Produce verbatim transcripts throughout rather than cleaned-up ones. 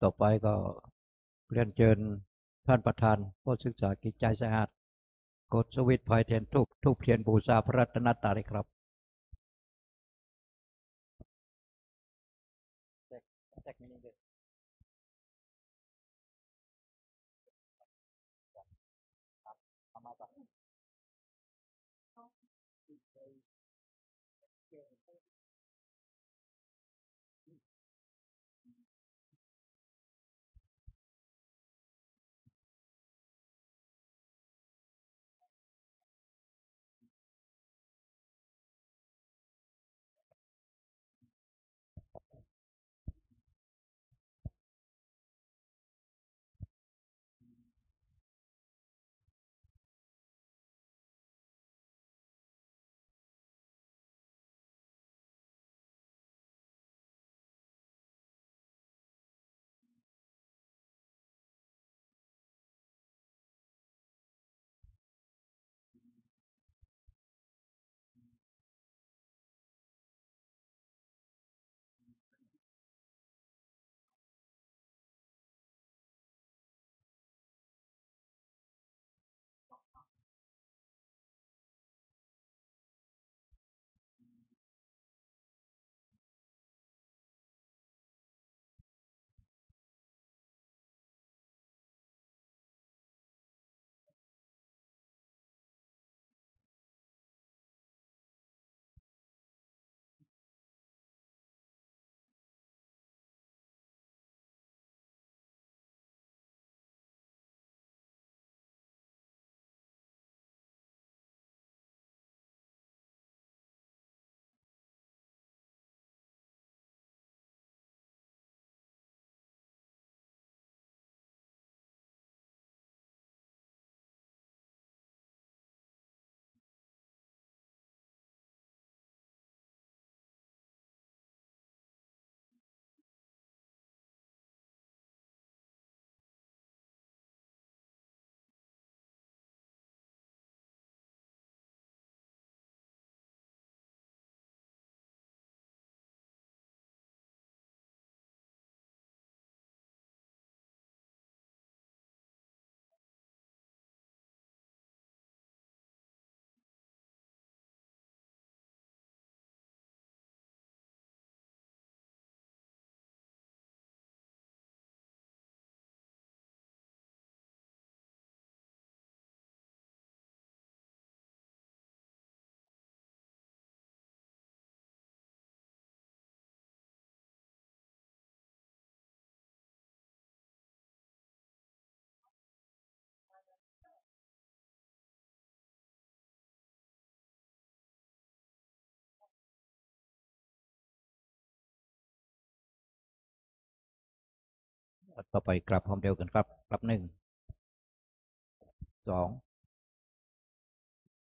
ต่อไปก็เรียนเชิญท่านประธานผู้ศึกษากิจใจสะอาด กดสวิตช์ไฟเทียนธูป ธูปเทียนบูชาพระรัตนตรัยครับ ต่อไปกราบพร้อมเดียวกันครับ กราบ หนึ่ง สอง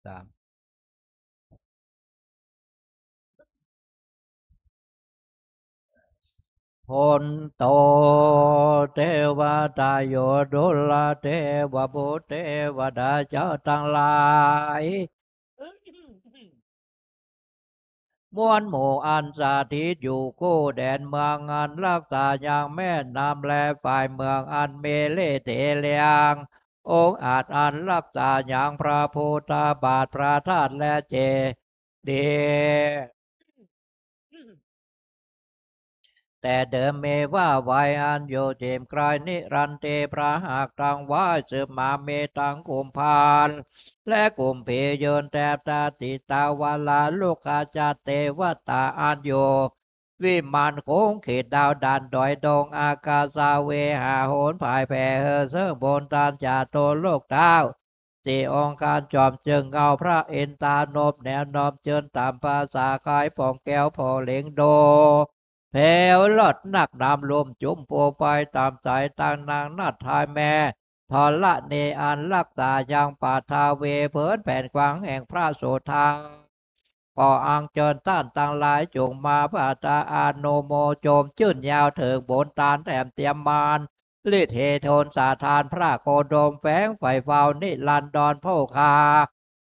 สาม Bhonto devata yo dulla devabhū devadāja ทั้งหลาย มวลหมู่อันสถิตอยู่คู่แดนเมืองอันรักษายังแม่น้ำและฝ่ายเมืองอันมีฤทธิ์เดชแรง องอาจอันรักษายังพระพุทธบาทพระธาตุและเจดีย์ แต่เดิมมีว่าไว้อันอยู่เจียมไกลนิรันดร์ พระหัตถ์ตั้งไว้สืบมามีทั้งกุมภารและกุมภียืนแทบ Taditthā vārā lokā ca devatā อันอยู่วิมานคงเขตดาวด่านดอยดงอากาศาวิหารโหนผายแผ่เห่อเซิ่งบนทานจตุโลกเท้า สี่องค์การจอมจึงเงาพระอินทรานพแนวนพเจิญตามภาษาคล้ายฟองแก้วผ่อเหลงโด แผวเลิศนักน้ำลมจุ่มโปไปตามสายตางนางนาฏไทยแม่ธรณีอันรักษายังปฐวีผืนแผ่นกว้างแห่งพระโสธา ก็อัญเชิญท่านทั้งหลายจงมาพัฒนาอนุโมทน์ชื่นยาวเถิงบุญทานแถมเตรียมมาน ฤทธิเดชโทนสถานพระโคดมแฝงไฝ่เฝ้านิรันดรผู้ข้า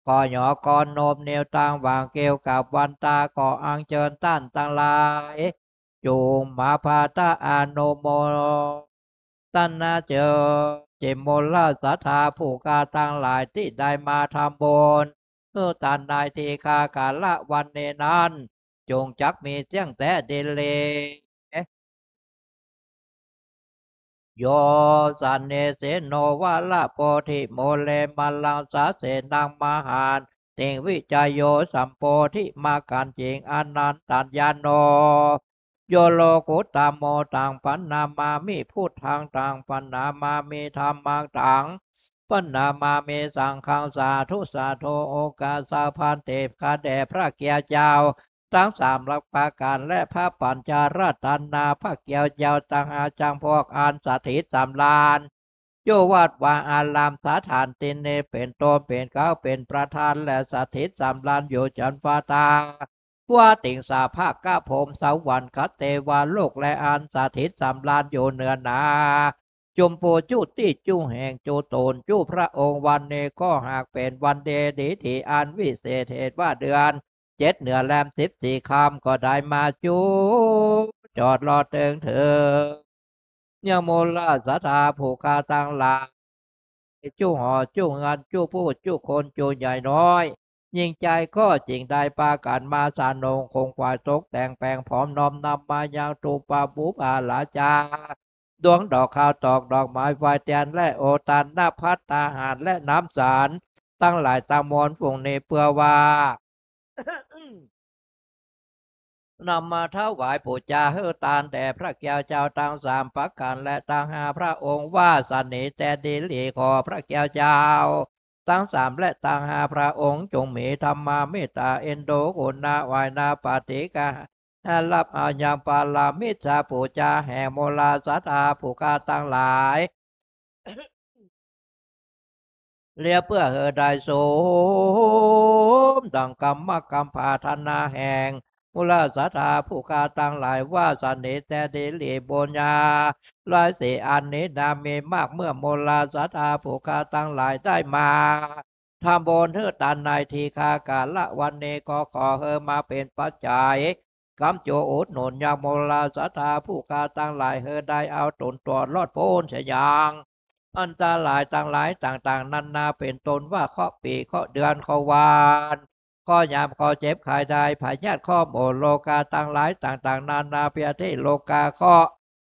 ก็หยอกรนบเนียวตั้งหว่างเกลียวกับวันตา ก็อัญเชิญท่านทั้งหลาย จุ่งมาพาตะอนุโมทนาเจอจิตมูลศรัทธาผู้ข้าทั้งหลายที่ได้มาทำบุญเมื่อตานในทีฆากาละวันนี้นั้น จงจักมีเสี้ยงแต๊ดีหลี Yo sannisinno varapodhimūle, māraṃ sasenaṃ mahātiṃ, vijayo sambodhimaggañciṃ, anantañāṇo, yo lokuttamo. Taṃ paṇamāmi buddhaṃ, taṃ paṇamāmi dhammaṃ, taṃ paṇamāmi saṅghaṃ, sādhu sādhu, okāsa bhante. ข้าแต่พระแก้วเจ้าทั้งสามประการ และพระปัญจรัตนา พระแก้วเจ้าทั้งห้าจำพวกอันสถิตสำราญอยู่วัดวาอาราม สถานที่นี้เป็นต้น เป็นเกล้าเป็นประธาน และสถิตสำราญอยู่ชั้นฟ้า ทวาติงสาภาคพรหม สวรรคเทวโลก และอันสถิตสำราญอยู่เหนือนา จุมปูจุติจุแห่งจุตนจุพระองค์ วันนี้ก็หากเป็นวันดีดีที่อันวิเศษ เหตุว่าเดือนเจ็ดเหนือแรมสิบสี่ค่ำ ก็ได้มาจุจอดรอเถิงเถิง ยังมูลศรัทธาผู้ข้าทั้งหลาย จุหอจุเฮือนจุผู้จุคนจุใหญ่น้อย หญิงชายก็จึงได้ปากันมาสานงคงขวายตกแต่งแปลงพร้อมน้อมนำมายังธูปะปุปปาราจา ดวงดอกข้าวตอกดอกไม้ไฟเทียนและโอตานนภัตตาหารและน้ำสาร ทั้งหลายทั้งมวลพวกนี้เพื่อว่า นำมาถวายปูจาหื้อตานแด่พระแก้วเจ้าทั้งสามประการและทั้งห้าพระองค์ ว่าสนิทแต๊ดีหลี ขอพระแก้วเจ้าทั้งสามและทั้งห้าพระองค์จงมีธรรมาเมตตาเอ็นดูกรุณาไหว้นาปฏิฆาหารับเอายังปารามิตสาปูจาแห่งมูลศรัทธาผู้ข้าทั้งหลาย เลียเพื่อหื้อได้สมดังกรรมกำปรารถนาแห่งมูลศรัทธาผู้ข้าทั้งหลาย ว่าสนิทแต๊ดีหลี บุญญาหลายสี่อันนี้นามีมาก เมื่อมูลศรัทธาผู้ข้าทั้งหลายได้มาทำบุญหื้อตานในทีฆากาละวันนี้ ก็ขอหื้อมาเป็นปัจจัย กำจุอุดหนุนยังมูลศรัทธาผู้ข้าทั้งหลาย หื้อได้เอาตนตัวรอดพ้นเสียยังอันตรายทั้งหลายต่างๆนานา เป็นต้นว่าเคราะห์ปี เคราะห์เดือน เคราะห์วัน เคราะห์ยาม เคราะห์เจ็บไข้ได้ พยาธิเคราะห์หมู่โรคาทั้งหลายต่างๆนานา พยาธิโรคาเคราะห์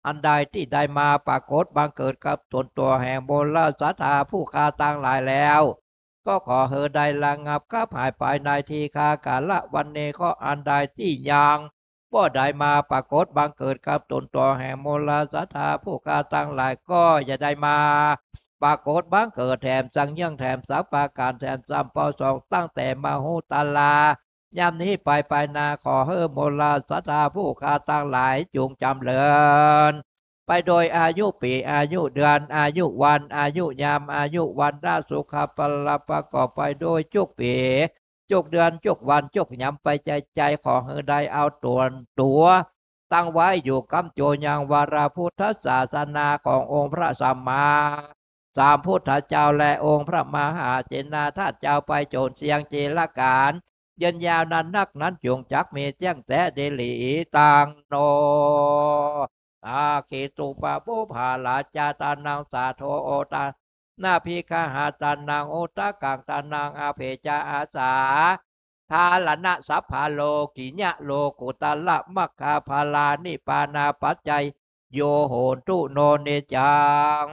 อันใดที่ได้มาปรากฏบังเกิดกับตนตัวแห่งมูลศรัทธาผู้ข้าทั้งหลายแล้ว ก็ขอหื้อได้ระงับดับหายไปในทีฆากาละวันนี้ เคราะห์อันใดที่ยังบ่ได้มาปรากฏบังเกิดกับตนตัวแห่งมูลศรัทธาผู้ข้าทั้งหลาย ก็อย่าได้มาปรากฏบังเกิดแถมจั้งยิ่งแถมสัพพะการแถมซ้ำเป้าสองตั้งแต่มหุตตะลา ยามนี้ไปไปนา ขอหื้อมูลศรัทธาผู้ข้าทั้งหลายจงจำเริญ ไปโดยอายุปี อายุเดือน อายุวัน อายุยาม อายุวรรณะ สุขะพละ ประกอบไปโดยจุกปี จุกเดือน จุกวัน จุกยามไปใจใจ ขอหื้อได้เอาตนตัวตั้งไว้อยู่กำจุยังวรพุทธศาสนาขององค์พระสัมมาสัมพุทธเจ้าและองค์พระมหาเสนาธาตุเจ้าไปจนเสี้ยงจีรกาล ยืนยาวนานนักนั้น จงจักมีเสี้ยงแต๊ดีหลี ตังโน อักขิสุปะปุพพาราชาตานัง สาโทโอตานาภิกขหาตานัง อุทกังตานัง อภิจาอาสา ทาลนะสัพพะโลกิยะ โลกุตตะละมัคคาพาลานิพพานาปัจจัยโย โหนตุโน นิจจัง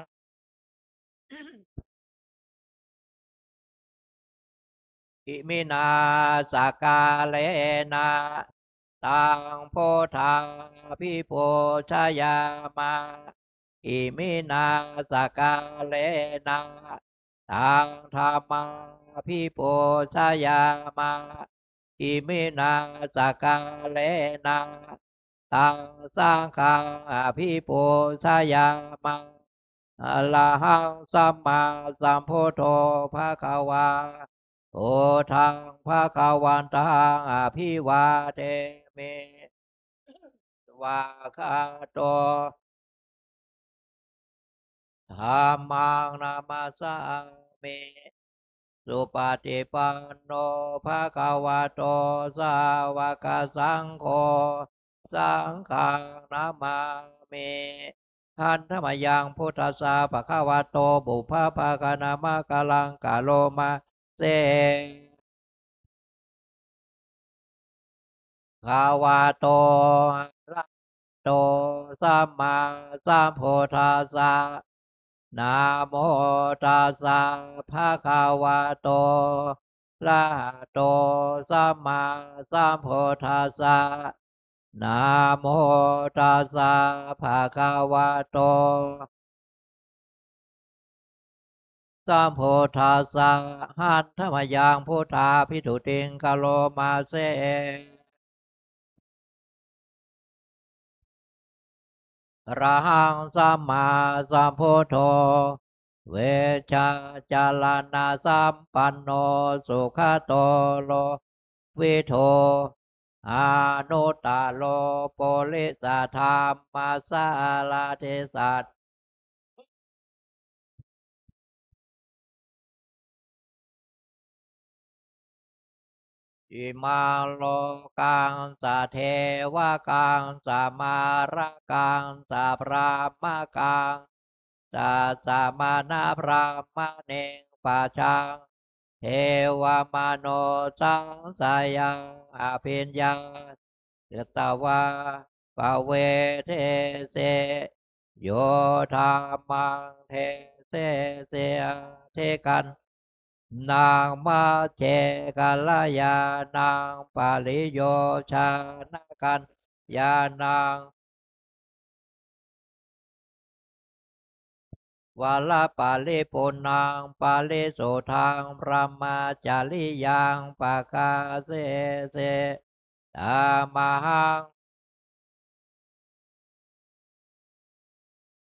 Iminā sakkārena taṃ buddhaṃ abhipūjayāma. Iminā sakkārena taṃ dhammaṃ abhipūjayāma. Iminā sakkārena taṃ saṅghaṃ abhipūjayāma. Arahaṃ sammāsambuddho bhagavā, buddhaṃ bhagavantaṃ abhivādemi. Svākkhāto dhammaṃ namassāmi. Supaṭipanno bhagavato sāvakasaṅgho, saṅghaṃ namāmi. Handa mayaṃ buddhassa bhagavato pubbabhāganamakāraṃ karoma se. Bhagavato arahato sammāsambuddhassa. Namo tassa bhagavato arahato sammāsambuddhassa. Namo tassa bhagavato sambuddhassa. Handa mayaṃ buddhābhistutiṃ karoma se. Arahaṃ sammāsambuddho vijjācaraṇasampanno sugato lokavidū anuttaro purisadammasārathi satthā imaṃ lokaṃ sadevaṃ samārakaṃ sabrahmakaṃ sassamaṇabrāhmaṇiṃ pajaṃ devamanussasāya abhiññā kataṃ va pavedesi. Yo dhammaṃ desesi ādigaṇ naṃ majjhe kalyāṇaṃ pariyojanaṃ kalyāṇaṃ varaparipūrṇaṃ parisuddhaṃ brahmacariyaṃ pakāsesi. Tamahaṃ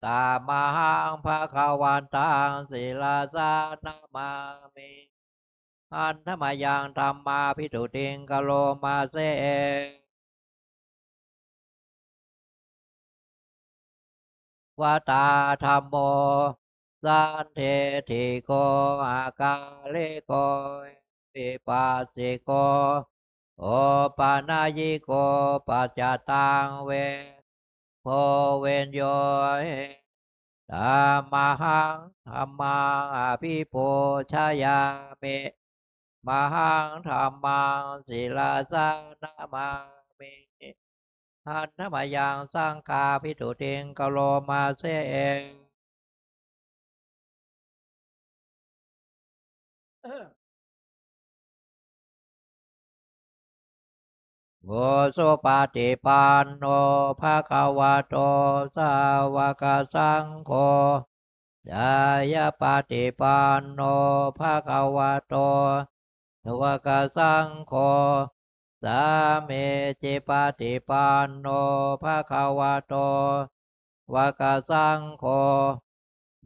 tamahaṃ bhagavantaṃ sirasā namāmi. Handa mayaṃ dhammābhistutiṃ karoma se. Svākkhāto dhammo sandiṭṭhiko akāliko ehipassiko opanayiko paccattaṃ veditabbo viññūhīti. Tamahaṃ dhammaṃ abhipūjayāmi. Tamahaṃ dhammaṃ sirasā namāmi. Handa mayaṃ saṅghābhistutiṃ karoma se. Ujupaṭipanno bhagavato sāvakasaṅgho, ñāyapaṭipanno bhagavato sāvakasaṅgho, sāmīcipaṭipanno bhagavato sāvakasaṅgho,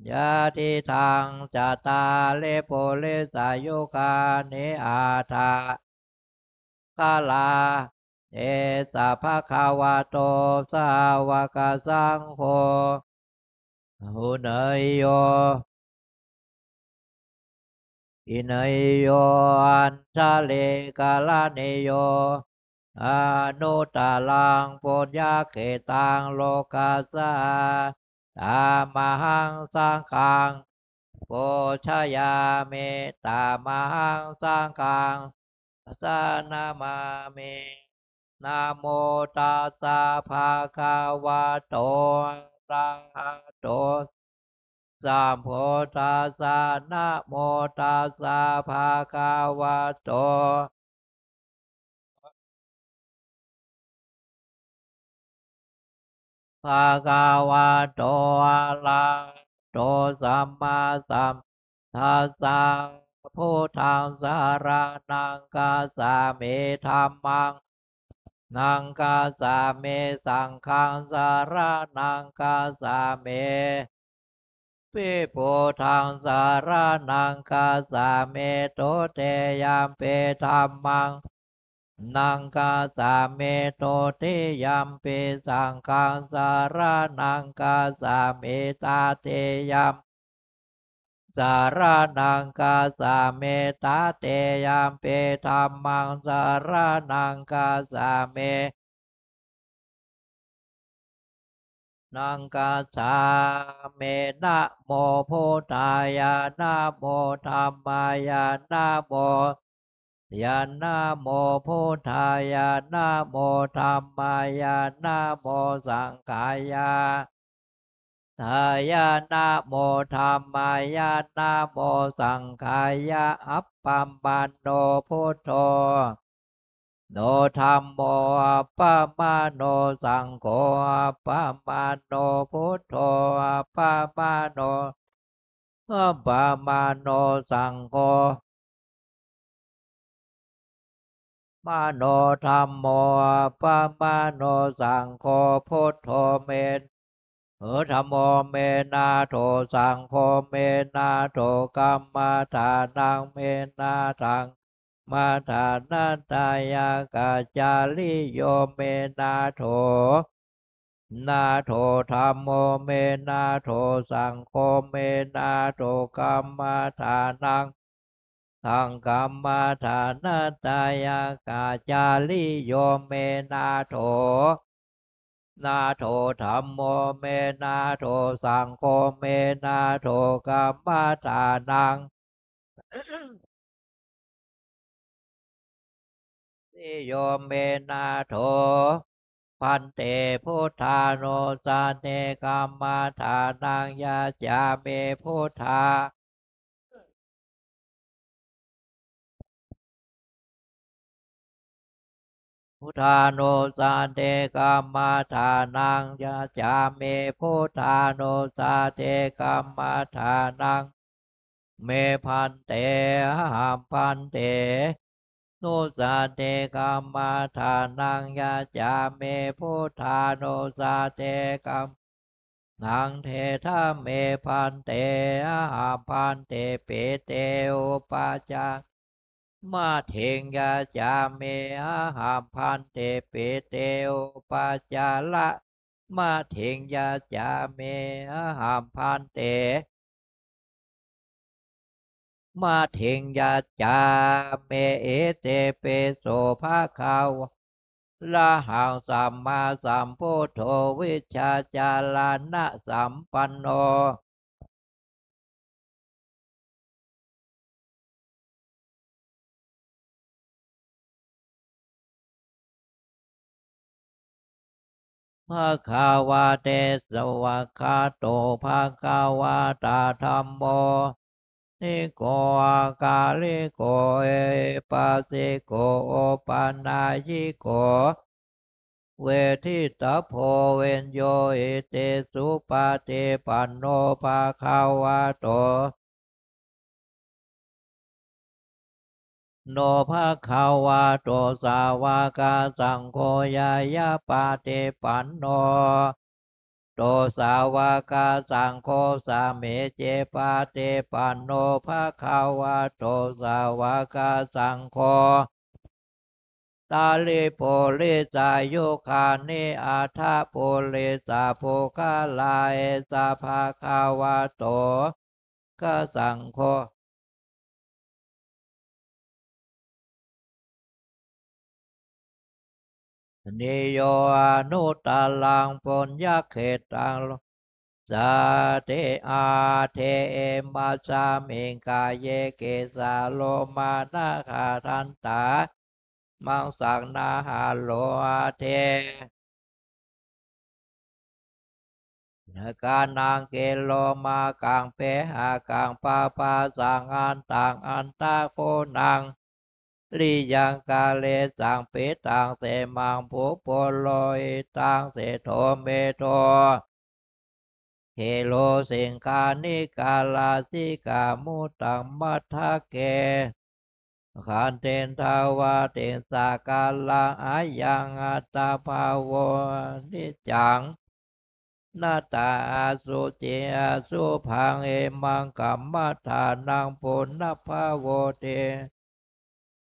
yadidaṃ cattāri purisayugāni aṭṭha purisapuggalā, esa bhagavato sāvakasaṅgho, āhuneyyo pāhuneyyo añjalikaraṇīyo anuttaraṃ puññakkhettaṃ lokassāti. Tamahaṃ saṅghaṃ pūjayāmi. Tamahaṃ saṅghaṃ sirasā namāmi. Namo tassa bhagavato arahato sambuddhassa. Namo tassa bhagavato bhagavato arahato sammāsambuddhassa. Buddhaṃ saraṇaṃ gacchāmi. Dhammaṃ saraṇaṃ gacchāmi. Saṅghaṃ saraṇaṃ gacchāmi. Pi buddhaṃ saraṇaṃ gacchāmi. Dutiyampi dhammaṃ saraṇaṃ gacchāmi. Dutiyampi saṅghaṃ saraṇaṃ gacchāmi. Tatiyampi saraṇaṃ gacchāmi. Tatiyampi dhammaṃ saraṇaṃ gacchāmi. naṃ gacchāmi. Namo buddhāya, namo dhammāya, namo ya, namo buddhāya, namo dhammāya, namo saṅghāya. Dāya, namo dhammāya, namo saṅghāya. Appamāṇo buddho, no dhammo, appamāṇo saṅgho, appamāṇo buddho, appamāṇo, appamāṇo saṅgho, māṇo dhammo, appamāṇo saṅgho. Buddho me, dhammo me nātho, saṅgho me nātho, kammadānaṃ me nāthaṃ, kammadānattāya, ācariyo me nātho, nātho dhammo me nātho, saṅgho me nātho, kammadānaṃ, taṃ kammadānattāya, ācariyo me nātho, nātho dhammo me nātho, saṅgho me nātho, kammadānaṃ, ācariyo me nātho. Bhante, buddhānussāne kammadānaṃ yācāmi. Buddha, buddhānussāne kammadānaṃ yācāmi. Buddhānussāne kammadānaṃ me bhante. Ahaṃ bhante, nussāne kammadānaṃ yācāmi. Buddhānussāne kammadānaṃ deda me bhante. Ahaṃ bhante, pite upajjhāyamatiṃ yācāmi. Ahaṃ bhante, pite upajjhāyamatiṃ yācāmi. Ahaṃ bhante, matiṃ yācāmi. Itipi so bhagavā arahaṃ sammāsambuddho vijjācaraṇasampanno bhagavāti. Svākkhāto bhagavatā dhammo, nikkāmiko akāliko ehipassiko opanayiko veditabbo viññūhīti. Supaṭipanno bhagavato, no bhagavato sāvakasaṅgho, ñāyapaṭipanno to sāvakasaṅgho, sāmīcipaṭipanno bhagavato sāvakasaṅgho, cattāri purisayugāni aṭṭha purisapuggalā, esa bhagavato sāvakasaṅgho, sāvakasaṅgho, niyyānikaṃ anuttaraṃ puññakkhettaṃ lokassāti. Atthāyasmiṃ kāye kesā lomā nakhā dantā maṃsā nahāroo, atthi nābhikkāmaṃ keramākaṃ pahākaṃ pabhāsaṃ antaṃ antā kho naṃ hiriyaṃ karīsaṃ pittaṃ semhaṃ pubbarohitaṃ sedo medo khero siṅghāṇikā lasikāra muttaṃ matthake khantīsuddhāvatiṃ sākāraṃ ayaṃ attabhāvo aniccaṃ anattā asuciṃ asubhaṃ. Imaṃ kammadānaṃ punabbhavoti.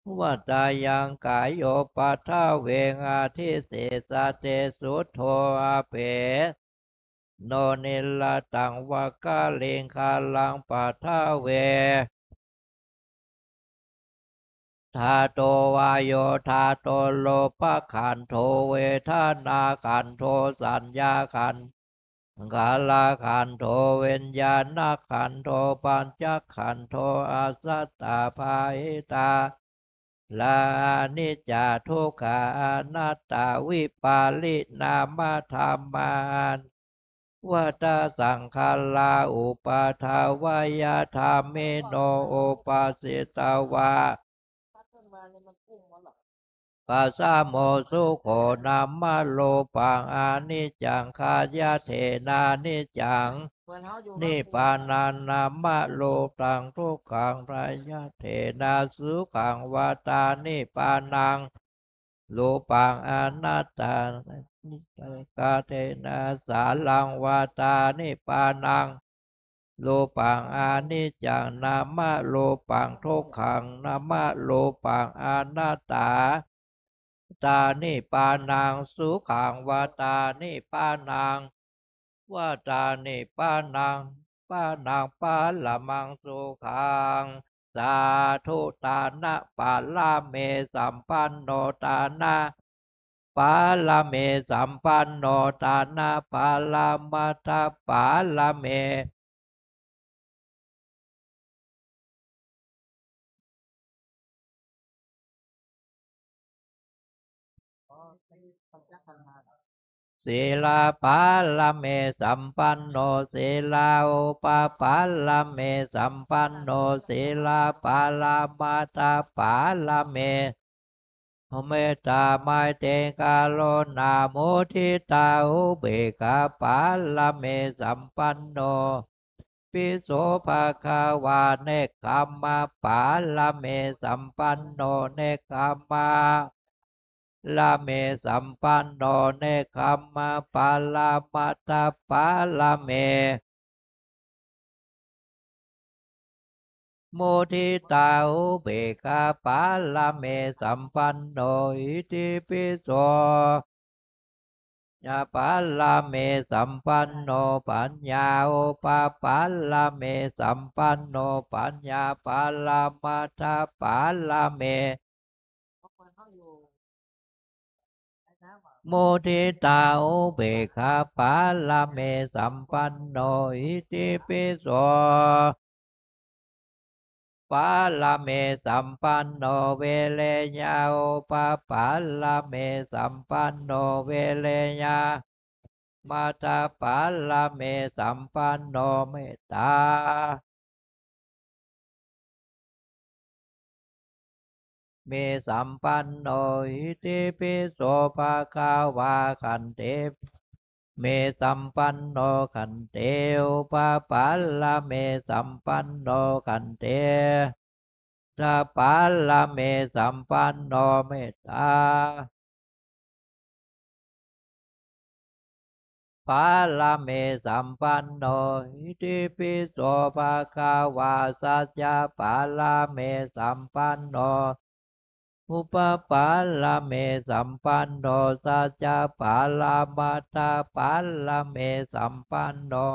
Vata yaṃ kāyo paṭhaviṃ adhisessati suddho apeso nirattamaṃ kaliṅgaraṃ paṭhaviṃ dhāto vāyo dhāto rūpakkhandho vedanākkhandho saññākkhandho saṅkhārakhandho viññāṇakhandho pañcakkhandho ajjhattā bahiddhā rā aniccā dukkhā anattā vipariṇāmadhammā anavajjā saṅkhārā uppādavayadhammino uppajjitvā āsavā pasamo sukho nāmarūpaṃ aniccaṃ khayyatthenāniccaṃ nibbānaṃ nāmarūpaṃ dukkhaṃ khayyatthenā sukhaṃ va tā nibbānaṃ rūpaṃ anattā khayyatthenā jaraṃ va tā nibbānaṃ rūpaṃ aniccaṃ nāmarūpaṃ dukkhaṃ nāmarūpaṃ anattā tā nibbānaṃ sukhaṃ va tā nibbānaṃ va tā nibbānaṃ pānaṃ paramaṃ sukhaṃ. Sādhu. Tāna pāramī sampanno tāna pāramī sampanno tāna paramattha pāramī sīla pāramī sampanno sīla upapāramī sampanno sīla paramattha pāramī mettā maitrī karuṇā muditā upekkhā pāramī sampanno pi so bhagavā nekkhamma pāramī sampanno nekkhamma pāramī sampanno nekkhamma paramattha pāramī muditā upekkhā pāramī sampanno itipi so paññā pāramī sampanno paññā upapāramī sampanno paññā paramattha pāramī muditā upekkhā pāramī sampanno itipi so pāramī sampanno viriya upapāramī sampanno viriya mattha pāramī sampanno mettā mī sampanno itipi so bhagavā khanti pāramī sampanno khanti upapāramī sampanno khanti mettā pāramī sampanno mettā pāramī sampanno itipi so bhagavā sacca pāramī sampanno upapāramī sampanno sacca paramattha pāramī sampanno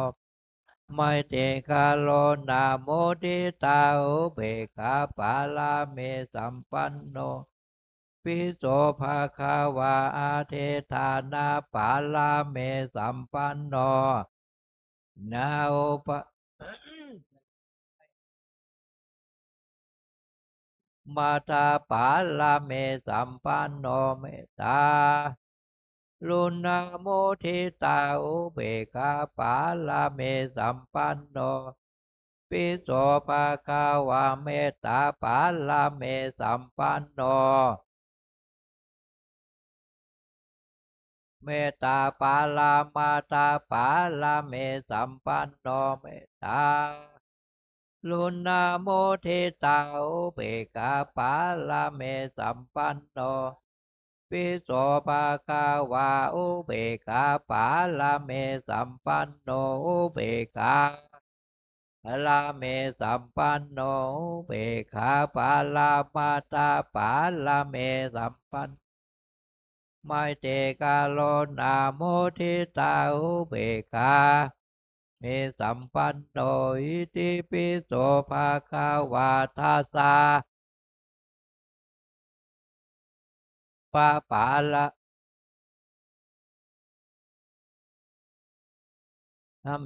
maitrī karuṇā muditā upekkhā pāramī sampanno pi so bhagavā adhiṭṭhāna pāramī sampanno na upa mattha pāramī sampanno mettā karuṇā muditā upekkhā pāramī sampanno pi so bhagavā mettā pāramī sampanno mettā paramattha pāramī sampanno mettā karuṇā muditā upekkhā pāramī sampanno pi so bhagavā upekkhā pāramī sampanno upekkhā pāramī sampanno upekkhā paramattha pāramī sampanno maitrī karuṇā muditā upekkhā pāramī sampanno itipi so bhagavā dasa pa pāra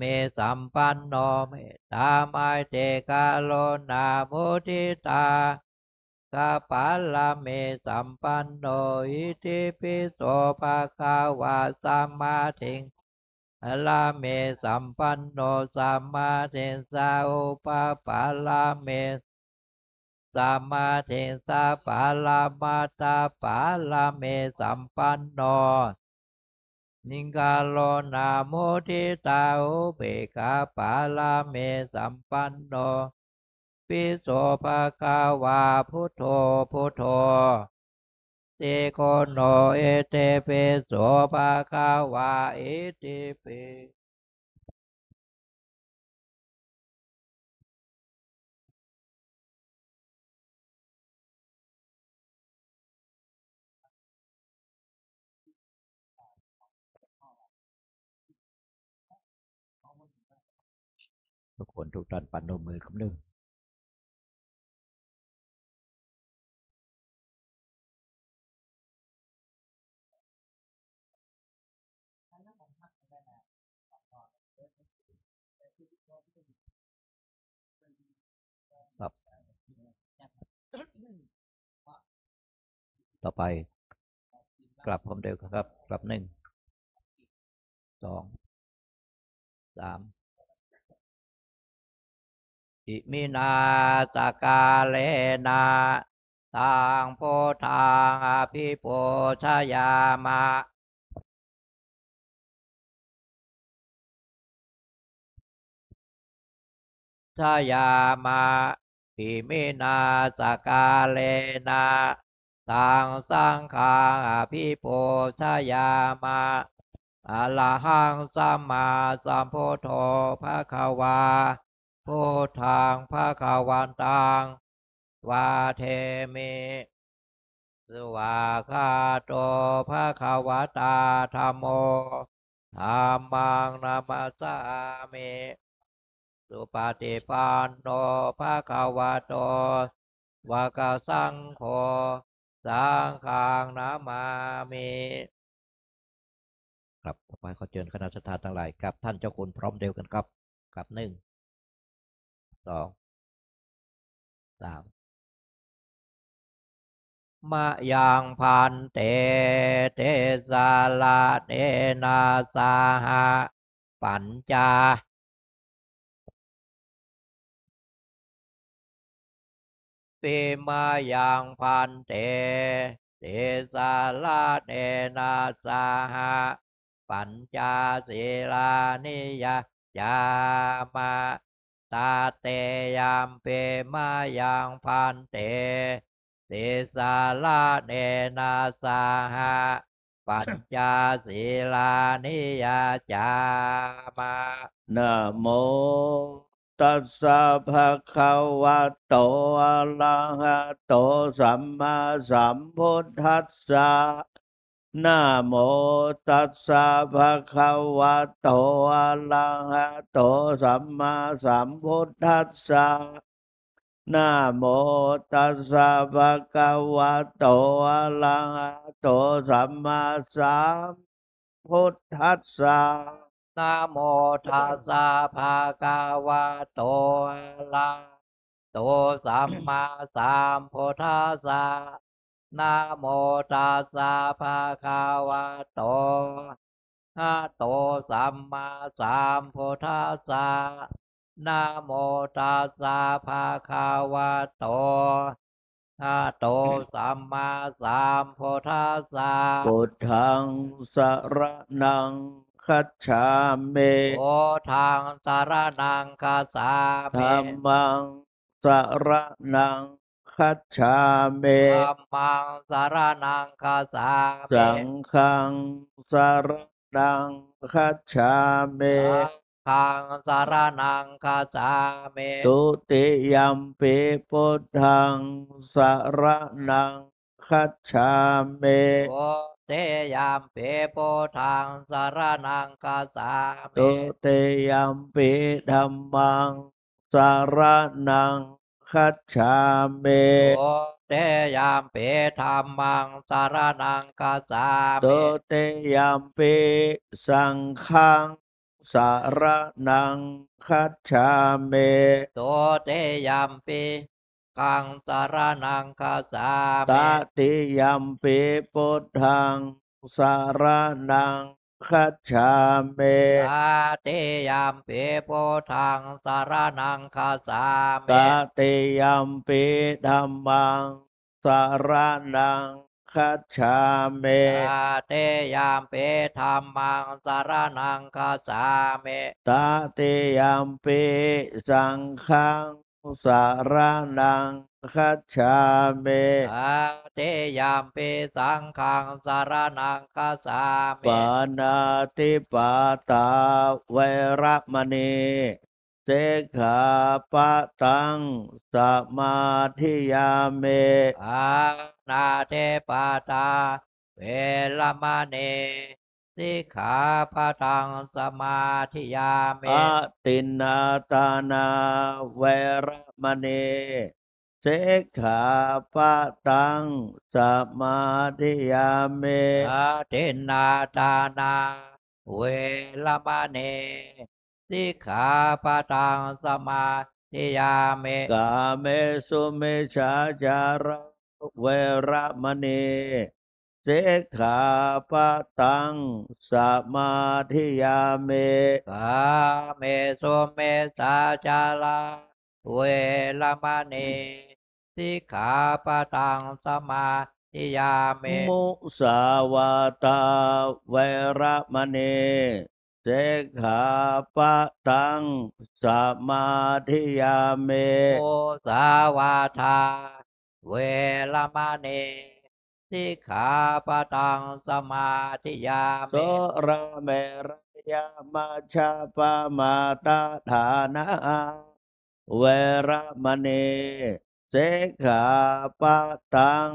me sampanno, mettā maitrī karuṇā muditā upapāramī sampanno, itipi so bhagavā. Samādhiṃ pāramī sampanno, samādhiñca upapāramī, samādhiñca paramattha pāramī sampanno, karuṇā muditā upekkhā pāramī sampanno, pi so bhagavā. Buddho, buddho, sikono, itipi so bhagavā, itipi. ทุกคนทุกท่านปนมมือคำหนึ่ง ครับ ต่อไป กลับพร้อมเดียวกันครับ กลับหนึ่ง สอง สาม Iminā sakkārena taṃ buddhaṃ abhipūjayāma. Jayāma. Iminā sakkārena taṃ saṅghaṃ abhipūjayāma. Arahaṃ sammāsambuddho bhagavā, buddhaṃ bhagavantaṃ vademi. Svākkhāto bhagavatā dhammo, dhammaṃ namassāmi. Supaṭipanno bhagavato sāvakasaṅgho, saṅghaṃ namāmi. ครับ ต่อไปขอเชิญคณะศรัทธาทั้งหลาย กราบท่านเจ้าคุณพร้อมเดียวกันครับ กราบหนึ่ง สอง สาม Mayaṃ bhante tisaraṇena saha pañca Mayaṃ bhante tisaraṇena saha pañca sīlāni yācāma. Tatiyampi mayaṃ bhante tisaraṇena saha pañca sīlāni yācāma. Namo tassa bhagavato arahato sammāsambuddhassa. Namo tassa bhagavato arahato sammāsambuddhassa. Namo tassa bhagavato arahato sammāsambuddhassa. Namo tassa bhagavato arahato sammāsambuddhassa. Namo tassa bhagavato arahato sammāsambuddhassa. Namo tassa bhagavato arahato sammāsambuddhassa. Buddhaṃ saraṇaṃ gacchāmi. Buddhaṃ saraṇaṃ gacchāmi. Dhammaṃ saraṇaṃ gacchāmi. Dhammaṃ saraṇaṃ gacchāmi. Saṅghaṃ saraṇaṃ gacchāmi. Saṅghaṃ saraṇaṃ gacchāmi. Dutiyampi buddhaṃ saraṇaṃ gacchāmi. Dutiyampi buddhaṃ saraṇaṃ gacchāmi. Dutiyampi dhammaṃ saraṇaṃ gacchāmi. Dutiyampi dhammaṃ saraṇaṃ gacchāmi. Dutiyampi saṅghaṃ saraṇaṃ gacchāmi. Dutiyampi saṅghaṃ saraṇaṃ gacchāmi. Tatiyampi buddhaṃ saraṇaṃ gacchāmi. Tatiyampi buddhaṃ saraṇaṃ gacchāmi. Tatiyampi dhammaṃ saraṇaṃ gacchāmi. Tatiyampi dhammaṃ saraṇaṃ gacchāmi. Tatiyampi saṅghaṃ saraṇaṃ gacchāmi. Tatiyampi saṅghaṃ saraṇaṃ gacchāmi. Pāṇātipātā veramaṇī sikkhāpadaṃ samādiyāmi. Pāṇātipātā veramaṇī sikkhāpadaṃ samādiyāmi. Adinnādānā veramaṇī sikkhāpadaṃ samādiyāmi. Adinnādānā veramaṇī sikkhāpadaṃ samādiyāmi. Kāmesu micchācārā veramaṇī sikkhāpadaṃ samādiyāmi. Kāmesu micchācārā veramaṇī sikkhāpadaṃ samādiyāmi. Musāvādā veramaṇī sikkhāpadaṃ samādiyāmi. Musāvādā veramaṇī sikkhāpadaṃ samādiyāmi. Surāmerayamajjapamādaṭṭhānā veramaṇī sikkhāpadaṃ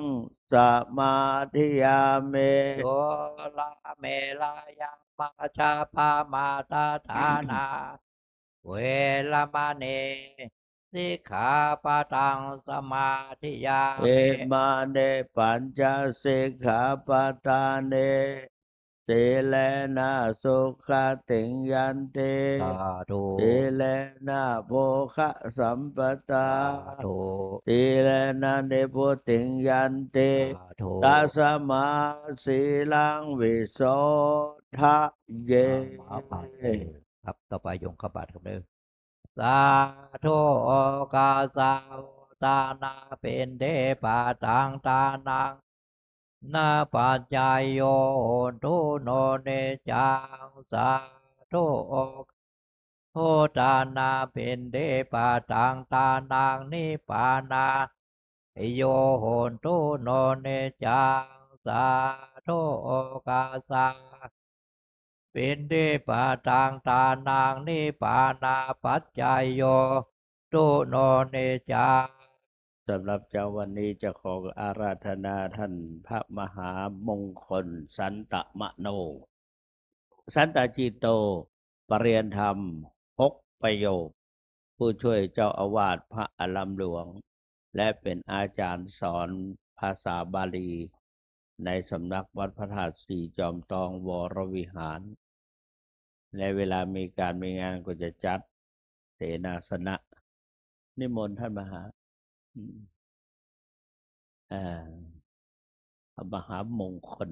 samādiyāmi. Surāmerayamajjapamādaṭṭhānā veramaṇī sikkhāpadaṃ samādiyāmi. Imāni pañca sikkhāpadāni. Sīlena sugatiṃ yanti. Sādhu. Sīlena bhogasampadā. Sādhu. Sīlena nibbutiṃ yanti. Sādhu. Tasmā sīlaṃ visodhaye. ครับ ต่อไปโยมเข้าบาตรครับเด้อ Sādhu okāsa udānaṃ piṇḍapātaṃ dānaṃ na paccayo hotu no niccaṃ. Sādhu okāsa udānaṃ piṇḍapātaṃ dānaṃ nibbānayo hotu no niccaṃ. Sādhu okāsa piṇḍapātaṃ dānaṃ nibbānapaccayo hotu no niccaṃ. สำหรับเช้าวันนี้จะขออาราธนาท่านพระมหามงคล สันตมโน สันตจิตโต ปริยญธรรม หกประโยค ผู้ช่วยเจ้าอาวาสพระอารามหลวง และเป็นอาจารย์สอนภาษาบาลี ในสำนักวัดพระธาตุสี่จอมทองวรวิหาร ในเวลามีการมีงานก็จะจัดเสนาสนะ นิมนต์ท่านมหา อืม อ่า พระมหามงคล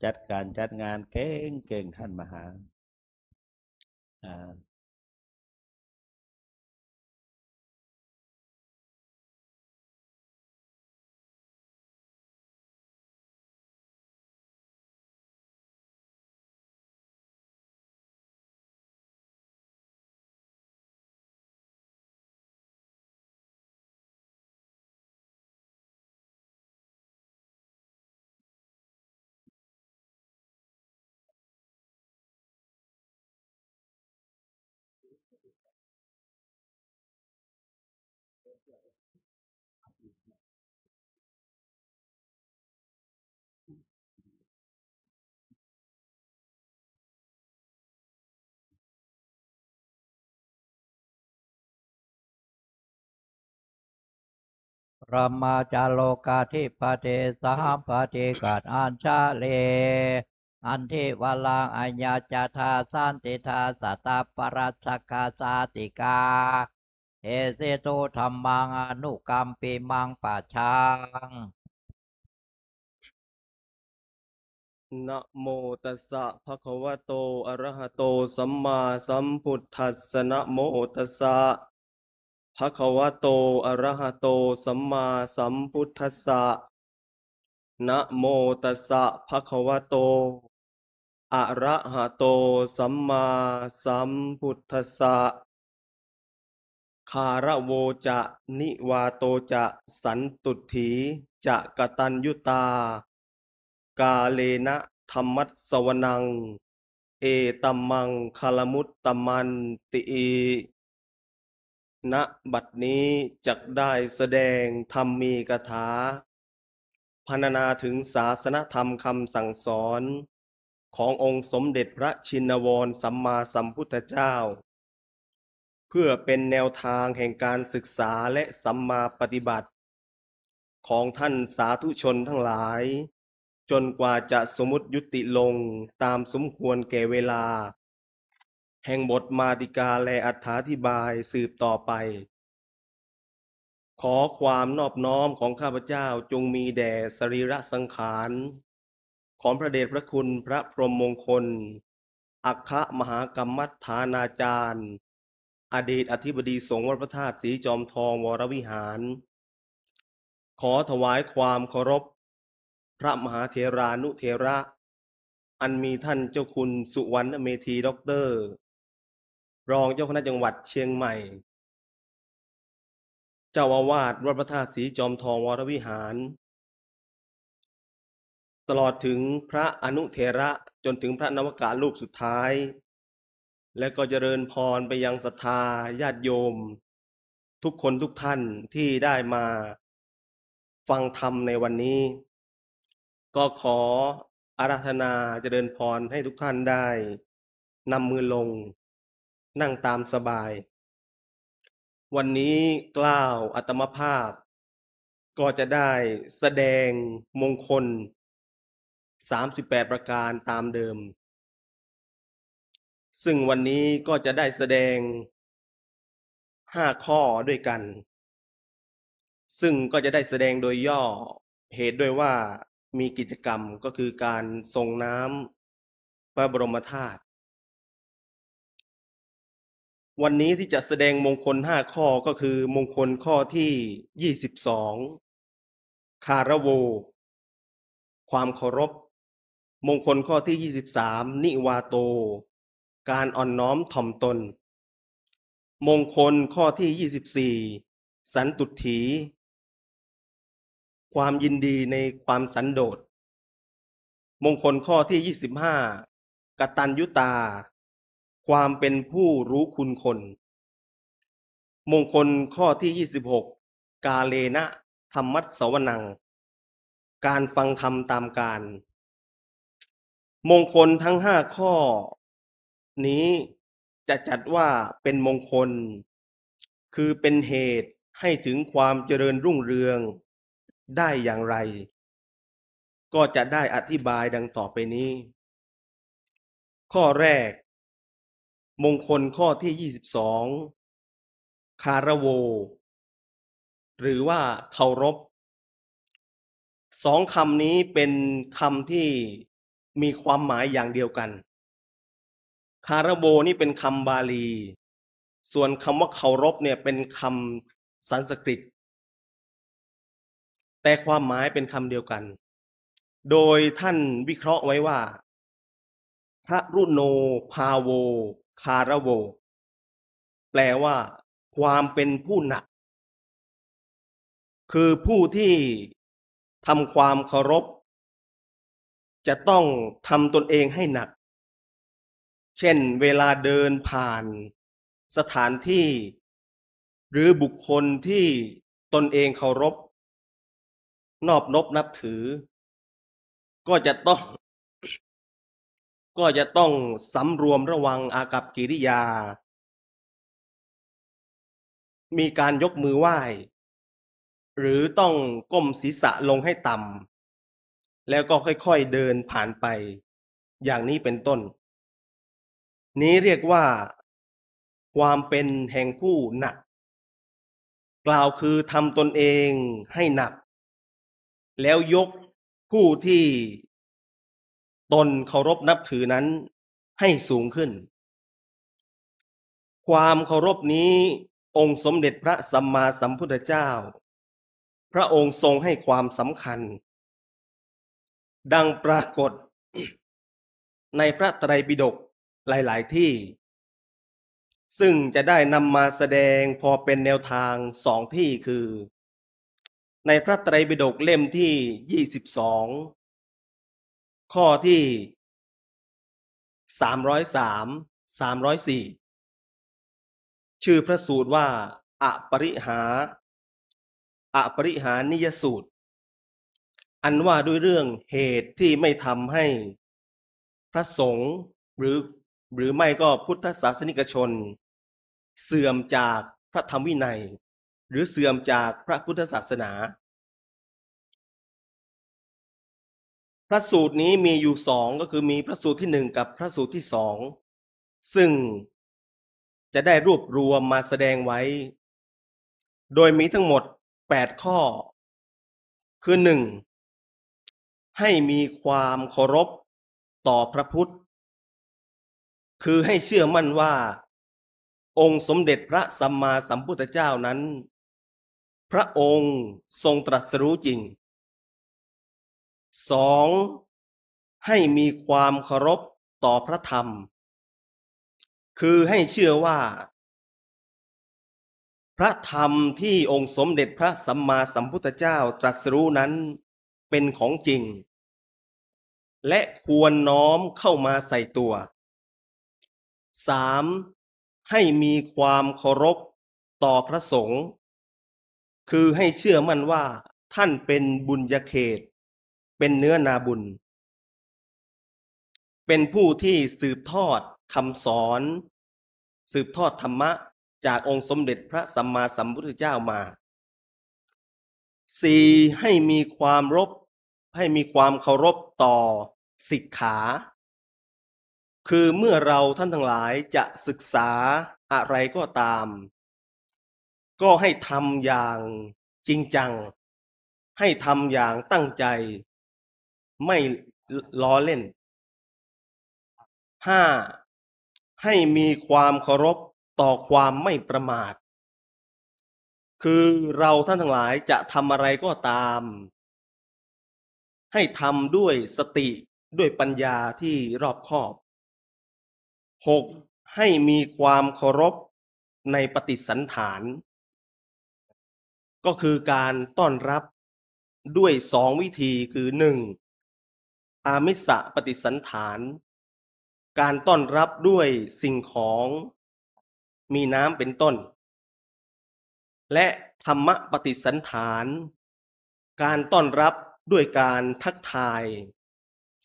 จัดการจัดงานเก่งๆ ท่านมหา อ่า brahmā ca lokādhipatī sahampati kat añjalī. Nandivaḍḍhaṃ aññācatā santidā satapparajakā sātikā. Desito dhammaṃ anukampimaṃ pajaṃ. Namo tassa bhagavato arahato sammāsambuddhassa. Namo tassa bhagavato arahato sammāsambuddhassa. Namo tassa bhagavato arahato sammāsambuddhassa. Gāravo ca nivāto ca santuṭṭhī ca kataññutā, kālena dhammassavanaṃ etammaṅgalamuttamanti. ณ บัดนี้จักได้แสดงธรรมีกถา พรรณนาถึงศาสนธรรมคำสั่งสอนขององค์สมเด็จพระชินวรสัมมาสัมพุทธเจ้า เพื่อเป็นแนวทางแห่งการศึกษาและสัมมาปฏิบัติ ของท่านสาธุชนทั้งหลาย จนกว่าจะสมมุติยุติลงตามสมควรแก่เวลา แห่งบทมาติกาและอรรถาธิบายสืบต่อไป ขอความนอบน้อมของข้าพเจ้าจงมีแด่สรีระสังขารของพระเดชพระคุณพระพรหมมงคล อัคคมหากรรมฐานาจารย์ อดีตอธิบดีสงฆ์วัดพระธาตุสีจอมทองวรวิหาร ขอถวายความเคารพ พระมหาเถรานุเถระ อันมีท่านเจ้าคุณสุวรรณเมธีด็อกเตอร์ รองเจ้าคณะจังหวัดเชียงใหม่ เจ้าอาวาสวัดพระธาตุสีจอมทองวรวิหาร ตลอดถึงพระอนุเถระจนถึงพระนวกะรูปสุดท้าย และก็เจริญพรไปยังศรัทธาญาติโยม ทุกคนทุกท่านที่ได้มาฟังธรรมในวันนี้ ก็ขออาราธนาเจริญพรให้ทุกท่านได้นำมือลง นั่งตามสบาย วันนี้เกล้าอาตมาภาพ ก็จะได้แสดงมงคล สามสิบแปด ประการตามเดิม ซึ่งวันนี้ก็จะได้แสดง ห้า ข้อด้วยกัน ซึ่งก็จะได้แสดงโดยย่อ เหตุด้วยว่ามีกิจกรรมก็คือการทรงน้ำพระบรมธาตุ วันนี้ที่จะแสดงมงคล ห้า ข้อก็คือมงคลข้อที่ ยี่สิบสอง คารโว ความเคารพ มงคลข้อที่ ยี่สิบสาม นิวาโต การอ่อนน้อมถ่อมตน มงคลข้อที่ ยี่สิบสี่ สันตุฏฐี ความยินดีในความสันโดษ มงคลข้อที่ ยี่สิบห้า กตัญญูตา ความเป็นผู้รู้คุณคน มงคลข้อที่ ยี่สิบหก กาเลนะธรรมัสสวนัง การฟังธรรมตามกาล มงคลทั้ง ห้า ข้อนี้จะจัดว่าเป็นมงคล คือเป็นเหตุให้ถึงความเจริญรุ่งเรืองได้อย่างไร ก็จะได้อธิบายดังต่อไปนี้ ข้อแรก มงคลข้อที่ ยี่สิบสอง คารโว หรือว่าเคารพ สองคำนี้เป็นคำที่มีความหมายอย่างเดียวกัน คารโวนี่เป็นคำบาลี ส่วนคำว่าเคารพเนี่ยเป็นคำสันสกฤต แต่ความหมายเป็นคำเดียวกัน โดยท่านวิเคราะห์ไว้ว่า คารุโนภาโว คารโว แปลว่า ความเป็นผู้หนัก คือผู้ที่ทำความเคารพ จะต้องทำตนเองให้หนัก เช่น เวลาเดินผ่านสถานที่ หรือบุคคลที่ตนเองเคารพ นอบนบนับถือ ก็จะต้อง ก็จะต้องสำรวมระวังอากัปกิริยา มีการยกมือไหว้ หรือต้องก้มศีรษะลงให้ต่ำ แล้วก็ค่อยๆเดินผ่านไป อย่างนี้เป็นต้น นี้เรียกว่าความเป็นแห่งผู้หนัก กล่าวคือทำตนเองให้หนัก แล้วยกผู้ที่ตนเคารพนับถือนั้นให้สูงขึ้น ความเคารพนี้องค์สมเด็จพระสัมมาสัมพุทธเจ้า พระองค์ทรงให้ความสำคัญ ดังปรากฏในพระไตรปิฎกหลายๆที่ ซึ่งจะได้นำมาแสดงพอเป็นแนวทางสองที่คือ ในพระไตรปิฎกเล่มที่ยี่สิบสอง ข้อที่สามร้อยสาม สามร้อยสี่ ชื่อพระสูตรว่าอปริหา อปริหานิยสูตร อันว่าด้วยเรื่องเหตุที่ไม่ทำให้พระสงฆ์หรือ หรือไม่ก็พุทธศาสนิกชน เสื่อมจากพระธรรมวินัย หรือเสื่อมจากพระพุทธศาสนา พระสูตรนี้มีอยู่สอง ก็คือมีพระสูตรที่หนึ่งกับพระสูตรที่สอง ซึ่งจะได้รวบรวมมาแสดงไว้ โดยมีทั้งหมดแปดข้อ คือหนึ่ง ให้มีความเคารพต่อพระพุทธ คือให้เชื่อมั่นว่า องค์สมเด็จพระสัมมาสัมพุทธเจ้านั้น พระองค์ทรงตรัสรู้จริง สอง ให้มีความเคารพต่อพระธรรม คือให้เชื่อว่า พระธรรมที่องค์สมเด็จพระสัมมาสัมพุทธเจ้าตรัสรู้นั้นเป็นของจริง และควรน้อมเข้ามาใส่ตัว สาม ให้มีความเคารพต่อพระสงฆ์ คือให้เชื่อมั่นว่าท่านเป็นบุญญาเขต เป็นเนื้อนาบุญ เป็นผู้ที่สืบทอดคำสอน สืบทอดธรรมะจากองค์สมเด็จพระสัมมาสัมพุทธเจ้ามา สี่ ให้มีความรบ ให้มีความเคารพต่อสิกขา คือเมื่อเราท่านทั้งหลายจะศึกษาอะไรก็ตาม ก็ให้ทำอย่างจริงจัง ให้ทำอย่างตั้งใจ ไม่ล้อเล่น ห้า ให้มีความเคารพต่อความไม่ประมาท คือเราท่านทั้งหลายจะทำอะไรก็ตาม ให้ทำด้วยสติ ด้วยปัญญาที่รอบคอบ หก ให้มีความเคารพในปฏิสันถาน ก็คือการต้อนรับด้วยสองวิธี คือ หนึ่ง อามิสปฏิสันถาน การต้อนรับด้วยสิ่งของ มีน้ำเป็นต้น และธัมมปฏิสันถาน การต้อนรับด้วยการทักทาย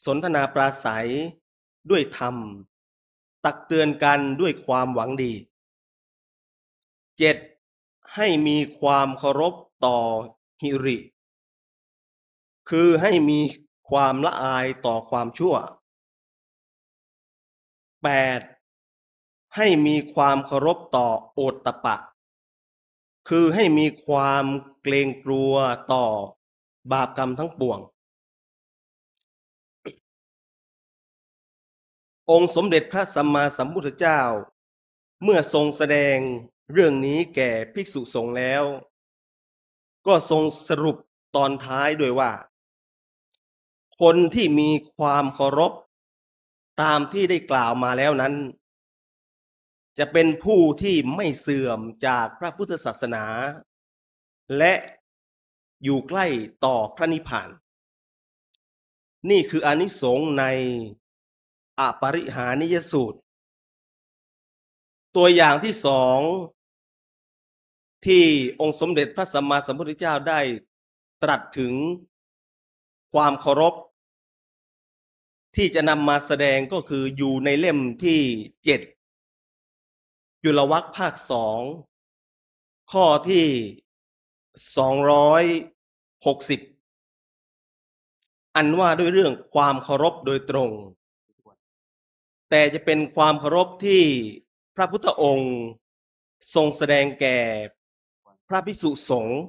สนทนาปราศัยด้วยธรรม ตักเตือนกันด้วยความหวังดี เจ็ด ให้มีความเคารพต่อหิริ คือให้มีความละอายต่อความชั่ว แปด ให้มีความเคารพต่อโอตตัปปะ คือให้มีความเกรงกลัวต่อบาปกรรมทั้งปวง องค์สมเด็จพระสัมมาสัมพุทธเจ้า เมื่อทรงแสดงเรื่องนี้แก่ภิกษุสงฆ์แล้ว ก็ทรงสรุปตอนท้ายด้วยว่า คนที่มีความเคารพตามที่ได้กล่าวมาแล้วนั้น จะเป็นผู้ที่ไม่เสื่อมจากพระพุทธศาสนา และอยู่ใกล้ต่อพระนิพพาน นี่คืออานิสงส์ในอปริหานิยสูตร ตัวอย่างที่สอง ที่องค์สมเด็จพระสัมมาสัมพุทธเจ้าได้ตรัสถึงความเคารพ ที่จะนำมาแสดงก็คืออยู่ในเล่มที่เจ็ด จุลวรรคภาคสอง ข้อที่ สองร้อยหกสิบ อันว่าด้วยเรื่องความเคารพโดยตรง แต่จะเป็นความเคารพที่พระพุทธองค์ทรงแสดงแก่พระภิกษุสงฆ์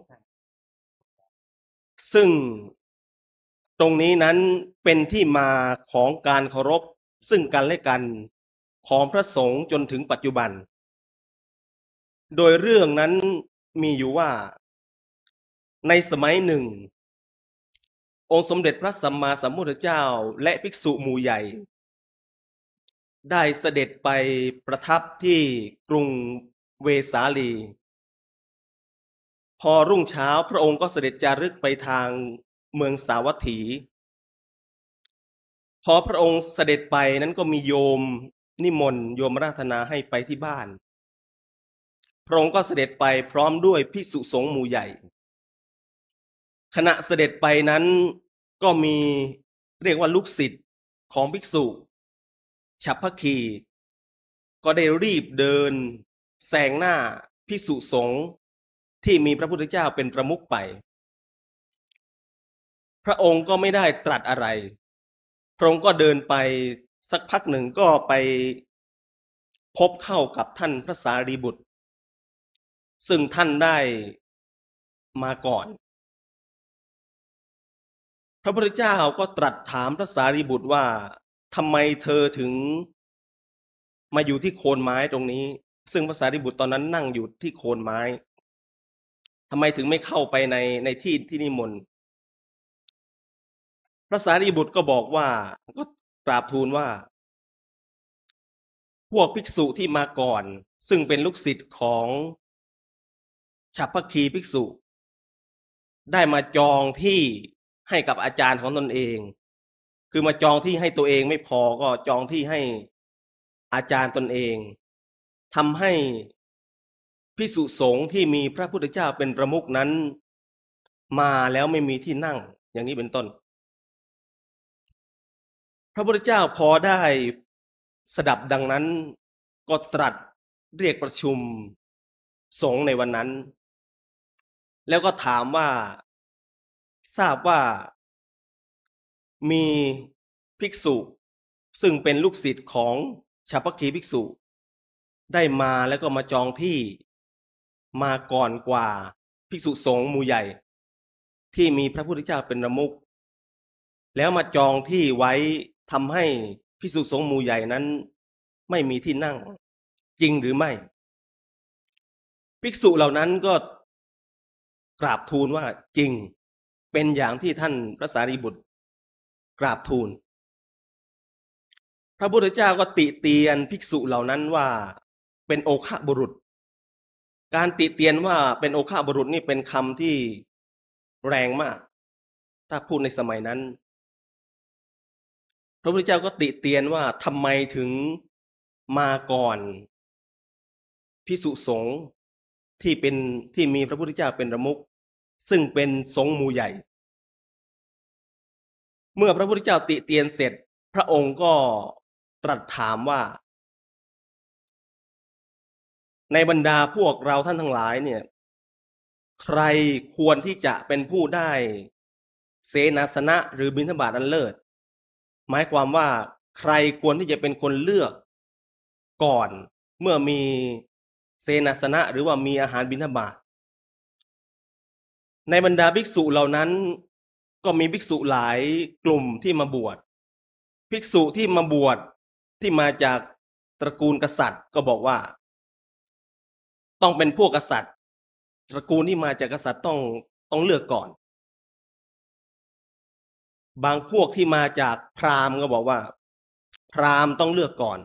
ซึ่งตรงนี้นั้นเป็นที่มาของการเคารพซึ่งกันและกันของพระสงฆ์จนถึงปัจจุบัน โดยเรื่องนั้นมีอยู่ว่า ในสมัยหนึ่ง องค์สมเด็จพระสัมมาสัมพุทธเจ้าและภิกษุหมู่ใหญ่ ได้เสด็จไปประทับที่กรุงเวสาลี พอรุ่งเช้าพระองค์ก็เสด็จจาริกไปทางเมืองสาวัตถี พอพระองค์เสด็จไปนั้นก็มีโยมนิมนต์ โยมอาราธนาให้ไปที่บ้าน พระองค์ก็เสด็จไปพร้อมด้วยภิกษุสงฆ์หมู่ใหญ่ ขณะเสด็จไปนั้นก็มี เรียกว่าลูกศิษย์ของภิกษุฉัพพคี ก็ได้รีบเดินแซงหน้าภิกษุสงฆ์ที่มีพระพุทธเจ้าเป็นประมุขไป พระองค์ก็ไม่ได้ตรัสอะไร พระองค์ก็เดินไปสักพักหนึ่งก็ไปพบเข้ากับท่านพระสารีบุตร ซึ่งท่านได้มาก่อน พระพุทธเจ้าก็ตรัสถามพระสารีบุตรว่า ทำไมเธอถึงมาอยู่ที่โคนไม้ตรงนี้ ซึ่งพระสารีบุตรตอนนั้นนั่งอยู่ที่โคนไม้ ทำไมถึงไม่เข้าไปใน ในที่ที่นิมนต์ พระสารีบุตรก็บอกว่า ก็กราบทูลว่า พวกภิกษุที่มาก่อน ซึ่งเป็นลูกศิษย์ของฉัพพคีภิกษุ ได้มาจองที่ให้กับอาจารย์ของตนเอง คือมาจองที่ให้ตัวเองไม่พอก็จองที่ให้อาจารย์ตนเอง ทำให้ภิกษุสงฆ์ที่มีพระพุทธเจ้าเป็นประมุขนั้น มาแล้วไม่มีที่นั่ง อย่างนี้เป็นต้น พระพุทธเจ้าพอได้สดับดังนั้น ก็ตรัสเรียกประชุมสงฆ์ในวันนั้น แล้วก็ถามว่า ทราบว่ามีภิกษุซึ่งเป็นลูกศิษย์ของฉัพพคีภิกษุ ได้มาแล้วก็มาจองที่ มาก่อนกว่าภิกษุสงฆ์หมู่ใหญ่ ที่มีพระพุทธเจ้าเป็นประมุข แล้วมาจองที่ไว้ ทำให้ภิกษุสงฆ์หมู่ใหญ่นั้นไม่มีที่นั่ง จริงหรือไม่ ภิกษุเหล่านั้นก็กราบทูลว่า จริง เป็นอย่างที่ท่านพระสารีบุตรกราบทูล พระพุทธเจ้าก็ติเตียนภิกษุเหล่านั้นว่าเป็นโอฆะบุรุษ การติเตียนว่าเป็นโอฆะบุรุษนี่เป็นคำที่แรงมาก ถ้าพูดในสมัยนั้น พระพุทธเจ้าก็ติเตียนว่าทำไมถึงมาก่อนภิกษุสงฆ์ที่เป็น ที่มีพระพุทธเจ้าเป็นประมุข ซึ่งเป็นสงฆ์หมู่ใหญ่ เมื่อพระพุทธเจ้าติเตียนเสร็จ พระองค์ก็ตรัสถามว่า ในบรรดาพวกเราท่านทั้งหลายเนี่ย ใครควรที่จะเป็นผู้ได้เสนาสนะหรือบิณฑบาตอันเลิศ หมายความว่าใครควรที่จะเป็นคนเลือกก่อน เมื่อมีเสนาสนะหรือว่ามีอาหารบิณฑบาต ในบรรดาภิกษุเหล่านั้นก็มีภิกษุหลายกลุ่มที่มาบวช ภิกษุที่มาบวชที่มาจากตระกูลกษัตริย์ก็บอกว่า ต้องเป็นพวกกษัตริย์ ตระกูลที่มาจากกษัตริย์ต้อง ต้องเลือกก่อน บางพวกที่มาจากพราหมณ์ก็บอกว่า พราหมณ์ต้องเลือกก่อน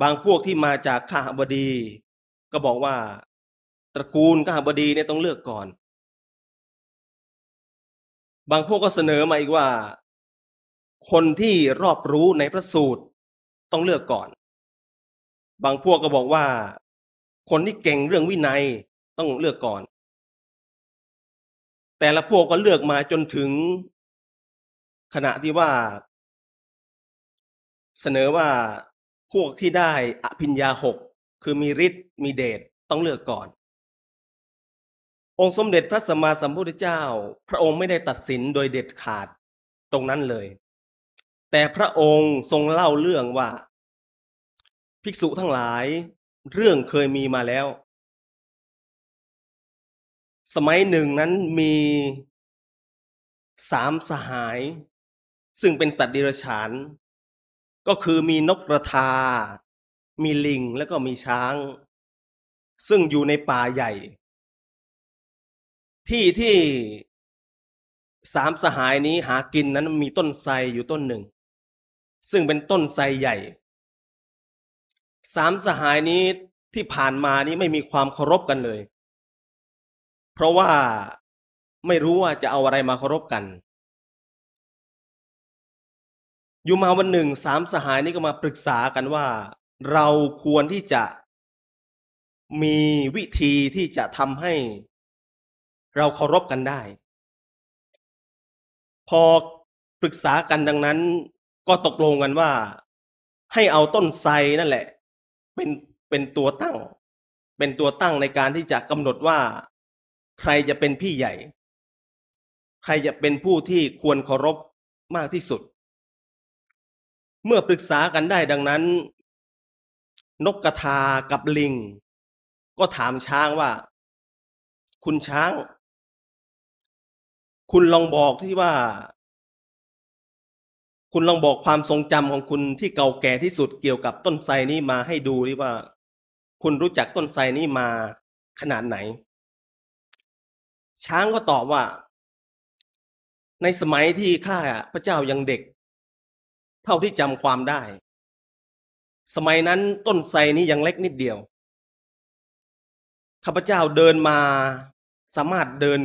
บางพวกที่มาจากคหบดี ก็บอกว่าตระกูลคหบดีเนี่ยต้องเลือกก่อน บางพวกก็เสนอมาอีกว่า คนที่รอบรู้ในพระสูตรต้องเลือกก่อน บางพวกก็บอกว่า คนที่เก่งเรื่องวินัยต้องเลือกก่อน แต่ละพวกก็เลือกมาจนถึงขณะที่ว่า เสนอว่าพวกที่ได้อภิญญาหก คือมีฤทธิ์มีเดชต้องเลือกก่อน องค์สมเด็จพระสัมมาสัมพุทธเจ้า พระองค์ไม่ได้ตัดสินโดยเด็ดขาดตรงนั้นเลย แต่พระองค์ทรงเล่าเรื่องว่า ภิกษุทั้งหลาย เรื่องเคยมีมาแล้ว สมัยหนึ่งนั้นมีสามสหาย ซึ่งเป็นสัตว์เดรัจฉาน ก็คือมีนกกระทา มีลิง แล้วก็มีช้าง ซึ่งอยู่ในป่าใหญ่ ที่ที่สามสหายนี้หากินนั้นมีต้นไทรอยู่ต้นหนึ่ง ซึ่งเป็นต้นไทรใหญ่ สามสหายนี้ที่ผ่านมานี้ไม่มีความเคารพกันเลย เพราะว่าไม่รู้ว่าจะเอาอะไรมาเคารพกัน อยู่มาวันหนึ่ง สามสหายนี้ก็มาปรึกษากันว่า เราควรที่จะมีวิธีที่จะทำให้เราเคารพกันได้ พอปรึกษากันดังนั้น ก็ตกลงกันว่า ให้เอาต้นไทรนั่นแหละ เป็นเป็นตัวตั้ง เป็นตัวตั้งในการที่จะกำหนดว่า ใครจะเป็นพี่ใหญ่ ใครจะเป็นผู้ที่ควรเคารพมากที่สุด เมื่อปรึกษากันได้ดังนั้น นกกระทากับลิง ก็ถามช้างว่า คุณช้าง คุณลองบอกที่ว่า คุณลองบอกความทรงจำของคุณที่เก่าแก่ที่สุดเกี่ยวกับต้นไทรนี้มาให้ดูดิว่า คุณรู้จักต้นไทรนี้มาขนาดไหน ช้างก็ตอบว่า ในสมัยที่ข้าพเจ้ายังเด็ก เท่าที่จำความได้ สมัยนั้นต้นไทรนี้ยังเล็กนิดเดียว ข้าพเจ้าเดินมา สามารถเดิน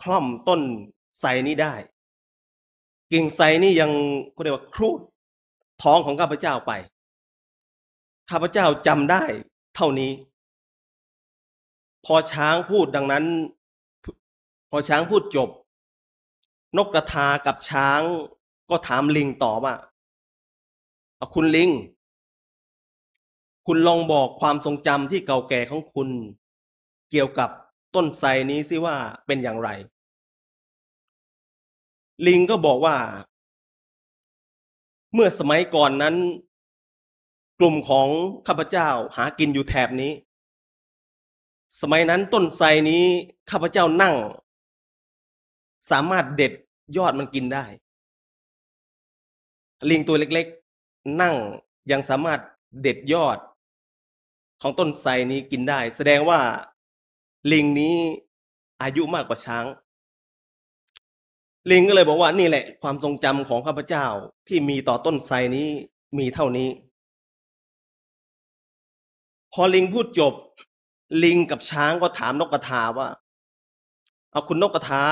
คล่อมต้นไทรนี้ได้ กิ่งไทรนี้ยังเขาเรียกว่าครูดท้องของข้าพเจ้าไป ข้าพเจ้าจำได้เท่านี้ พอช้างพูดดังนั้น พอช้างพูดจบ นกกระทากับช้างก็ถามลิงต่อว่า เอาคุณลิง คุณลองบอกความทรงจำที่เก่าแก่ของคุณ เกี่ยวกับต้นไทรนี้สิว่าเป็นอย่างไร ลิงก็บอกว่า เมื่อสมัยก่อนนั้น กลุ่มของข้าพเจ้าหากินอยู่แถบนี้ สมัยนั้นต้นไทรนี้ข้าพเจ้านั่ง สามารถเด็ดยอดมันกินได้ ลิงตัวเล็กๆ นั่งยังสามารถเด็ดยอดของต้นไทรนี้กินได้ แสดงว่าลิงนี้อายุมากกว่าช้าง ลิงก็เลยบอกว่า นี่แหละความทรงจำของข้าพเจ้าที่มีต่อต้นไทรนี้มีเท่านี้ พอลิงพูดจบ ลิงกับช้างก็ถามนกกระทาว่า เอาคุณนกกระทา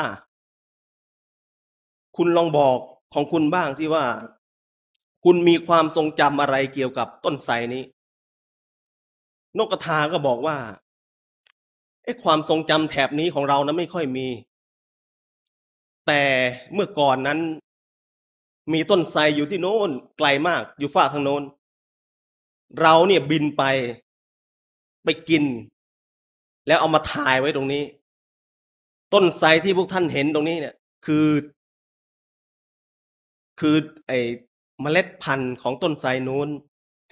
คุณลองบอกของคุณบ้างสิว่า คุณมีความทรงจำอะไรเกี่ยวกับต้นไทรนี้ นกกระทาก็บอกว่า เอ๊ะ ความทรงจำแถบนี้ของเรานะไม่ค่อยมี แต่เมื่อก่อนนั้น มีต้นไทรอยู่ที่โน้นไกลมาก อยู่ฟากทางโน้น เราเนี่ยบินไป ไปกิน แล้วเอามาถ่ายไว้ตรงนี้ ต้นไทรที่พวกท่านเห็นตรงนี้เนี่ย คือ คือไอ้เมล็ดพันธุ์ของต้นไทรนู้น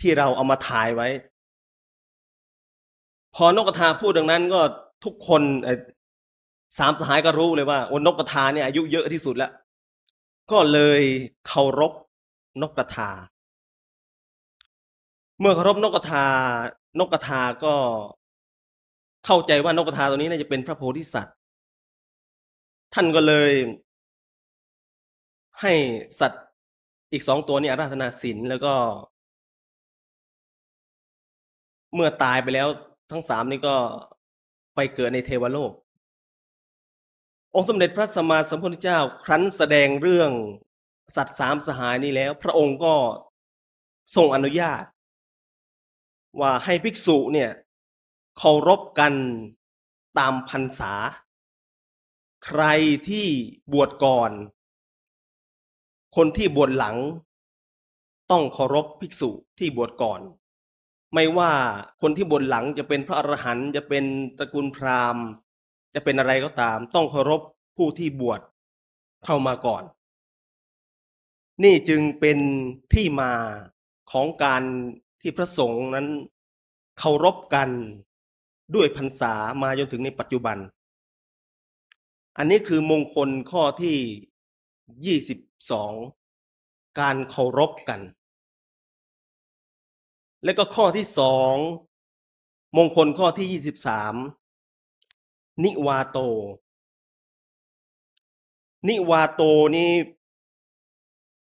ที่เราเอามาถ่ายไว้ พอนกกระทาพูดดังนั้นก็ทุกคน เอ่อ สามสหายก็รู้เลยว่า โอ้ นกกระทาเนี่ยอายุเยอะที่สุดแล้ว ก็เลยเคารพนกกระทา เมื่อเคารพนกกระทา นกกระทาก็เข้าใจว่านกกระทาตัวนี้น่าจะเป็นพระโพธิสัตว์ ท่านก็เลยให้สัตว์อีกสองตัวนี้อาราธนาศีล แล้วก็ เมื่อตายไปแล้วทั้งสามนี้ก็ไปเกิดในเทวโลก องค์สมเด็จพระสัมมาสัมพุทธเจ้าครั้นแสดงเรื่องสัตว์สามสหายนี้แล้ว พระองค์ก็ทรงอนุญาต ว่าให้ภิกษุเนี่ยเคารพกันตามพรรษา ใครที่บวชก่อน คนที่บวชหลังต้องเคารพภิกษุที่บวชก่อน ไม่ว่าคนที่บวชหลังจะเป็นพระอรหันต์ จะเป็นตระกูลพราหมณ์ จะเป็นอะไรก็ตาม ต้องเคารพผู้ที่บวชเข้ามาก่อน นี่จึงเป็นที่มาของการที่พระสงฆ์นั้นเคารพกันด้วยพรรษามาจนถึงในปัจจุบัน อันนี้คือมงคลข้อที่ ยี่สิบสอง การเคารพกัน และก็ข้อที่สอง มงคลข้อที่ ยี่สิบสาม นิวาโต นิวาโตนี้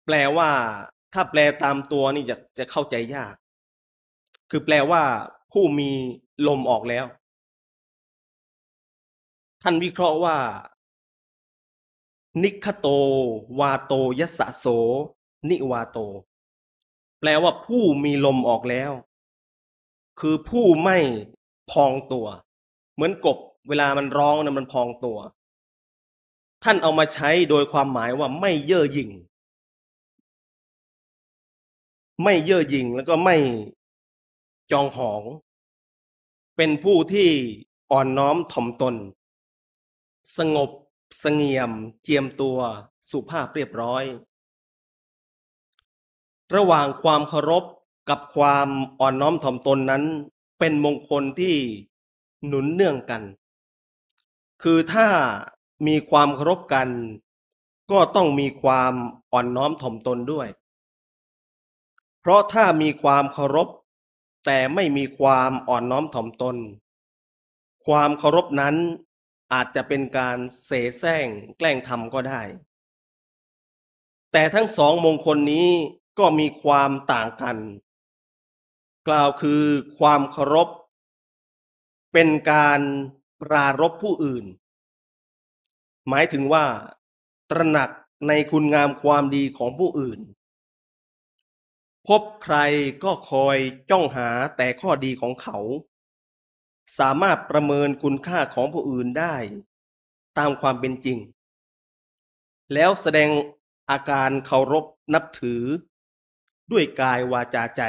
แปลว่า ถ้าแปลตามตัวนี่จะ จะเข้าใจยาก คือแปลว่า ผู้มีลมออกแล้ว ท่านวิเคราะห์ว่า นิคโต วาโต ยัสสะโส นิวาโต แปลว่าผู้มีลมออกแล้ว คือผู้ไม่พองตัว เหมือนกบเวลามันร้องนะมันพองตัว ท่านเอามาใช้โดยความหมายว่าไม่เย่อหยิ่ง ไม่เย่อหยิ่งแล้วก็ไม่จองหอง เป็นผู้ที่อ่อนน้อมถ่อมตน สงบเสงี่ยมเจียมตัว สุภาพเรียบร้อย ระหว่างความเคารพกับความอ่อนน้อมถ่อมตนนั้น เป็นมงคลที่หนุนเนื่องกัน คือถ้ามีความเคารพกัน ก็ต้องมีความอ่อนน้อมถ่อมตนด้วย เพราะถ้ามีความเคารพ แต่ไม่มีความอ่อนน้อมถ่อมตน ความเคารพนั้นอาจจะเป็นการเสแสร้งแกล้งทำก็ได้ แต่ทั้งสองมงคลนี้ก็มีความต่างกัน กล่าวคือความเคารพ เป็นการปรารภผู้อื่น หมายถึงว่า ตระหนักในคุณงามความดีของผู้อื่น พบใครก็คอยจ้องหาแต่ข้อดีของเขา สามารถประเมินคุณค่าของผู้อื่นได้ตามความเป็นจริง แล้วแสดงอาการเคารพนับถือ ด้วยกายวาจาใจ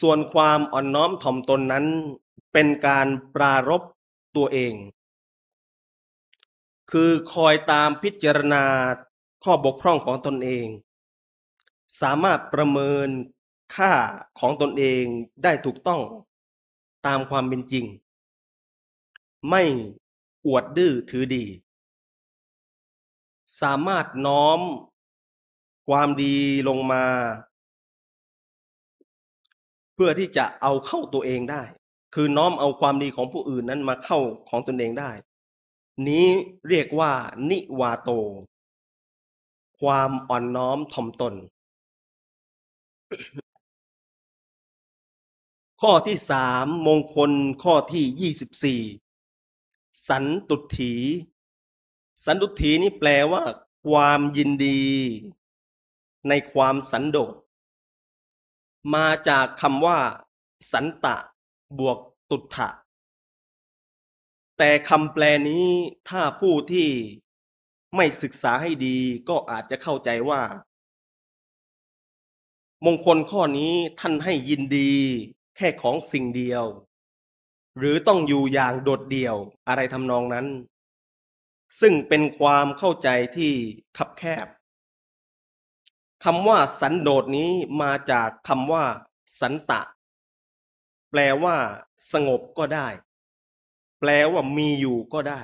ส่วนความอ่อนน้อมถ่อมตนนั้น เป็นการปรารภตัวเอง คือคอยตามพิจารณาข้อบกพร่องของตนเอง สามารถประเมินค่าของตนเองได้ถูกต้องตามความเป็นจริง ไม่อวดดื้อถือดี สามารถน้อมความดีลงมา เพื่อที่จะเอาเข้าตัวเองได้ คือน้อมเอาความดีของผู้อื่นนั้นมาเข้าของตนเองได้ นี้เรียกว่านิวาโต ความอ่อนน้อมถ่อมตน ข้อที่สาม มงคลข้อที่ ยี่สิบสี่ สันตุถี สันตุถีนี่แปลว่า ความยินดีในความสันโดษ มาจากคำว่า สันตะ บวกตุถะ แต่คำแปลนี้ถ้าผู้ที่ไม่ศึกษาให้ดีก็อาจจะเข้าใจว่า มงคลข้อนี้ท่านให้ยินดีแค่ของสิ่งเดียว หรือต้องอยู่อย่างโดดเดี่ยวอะไรทำนองนั้น ซึ่งเป็นความเข้าใจที่คับแคบ คำว่าสันโดษนี้มาจากคำว่า สันตะ แปลว่า สงบก็ได้ แปลว่ามีอยู่ก็ได้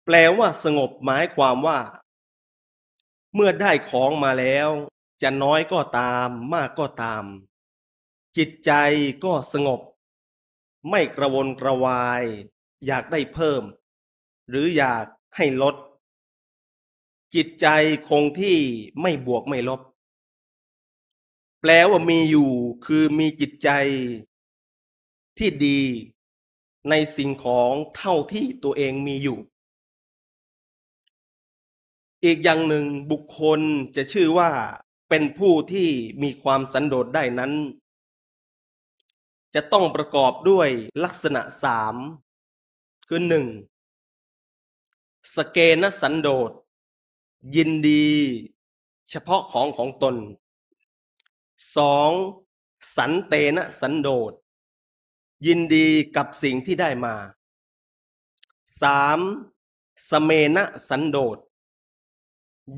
แปลว่าสงบหมายความว่า เมื่อได้ของมาแล้ว จะน้อยก็ตาม มากก็ตาม จิตใจก็สงบ ไม่กระวนกระวาย อยากได้เพิ่ม หรืออยากให้ลด จิตใจคงที่ ไม่บวกไม่ลบ แปลว่ามีอยู่ คือมีจิตใจที่ดีในสิ่งของเท่าที่ตัวเองมีอยู่ อีกอย่างหนึ่ง บุคคลจะชื่อว่าเป็นผู้ที่มีความสันโดษได้นั้น จะต้องประกอบด้วยลักษณะสาม คือ หนึ่ง สเกณะสันโดษ ยินดีเฉพาะของของตน สอง สันเตนะสันโดษ ยินดีกับสิ่งที่ได้มา สาม สเมณะสันโดษ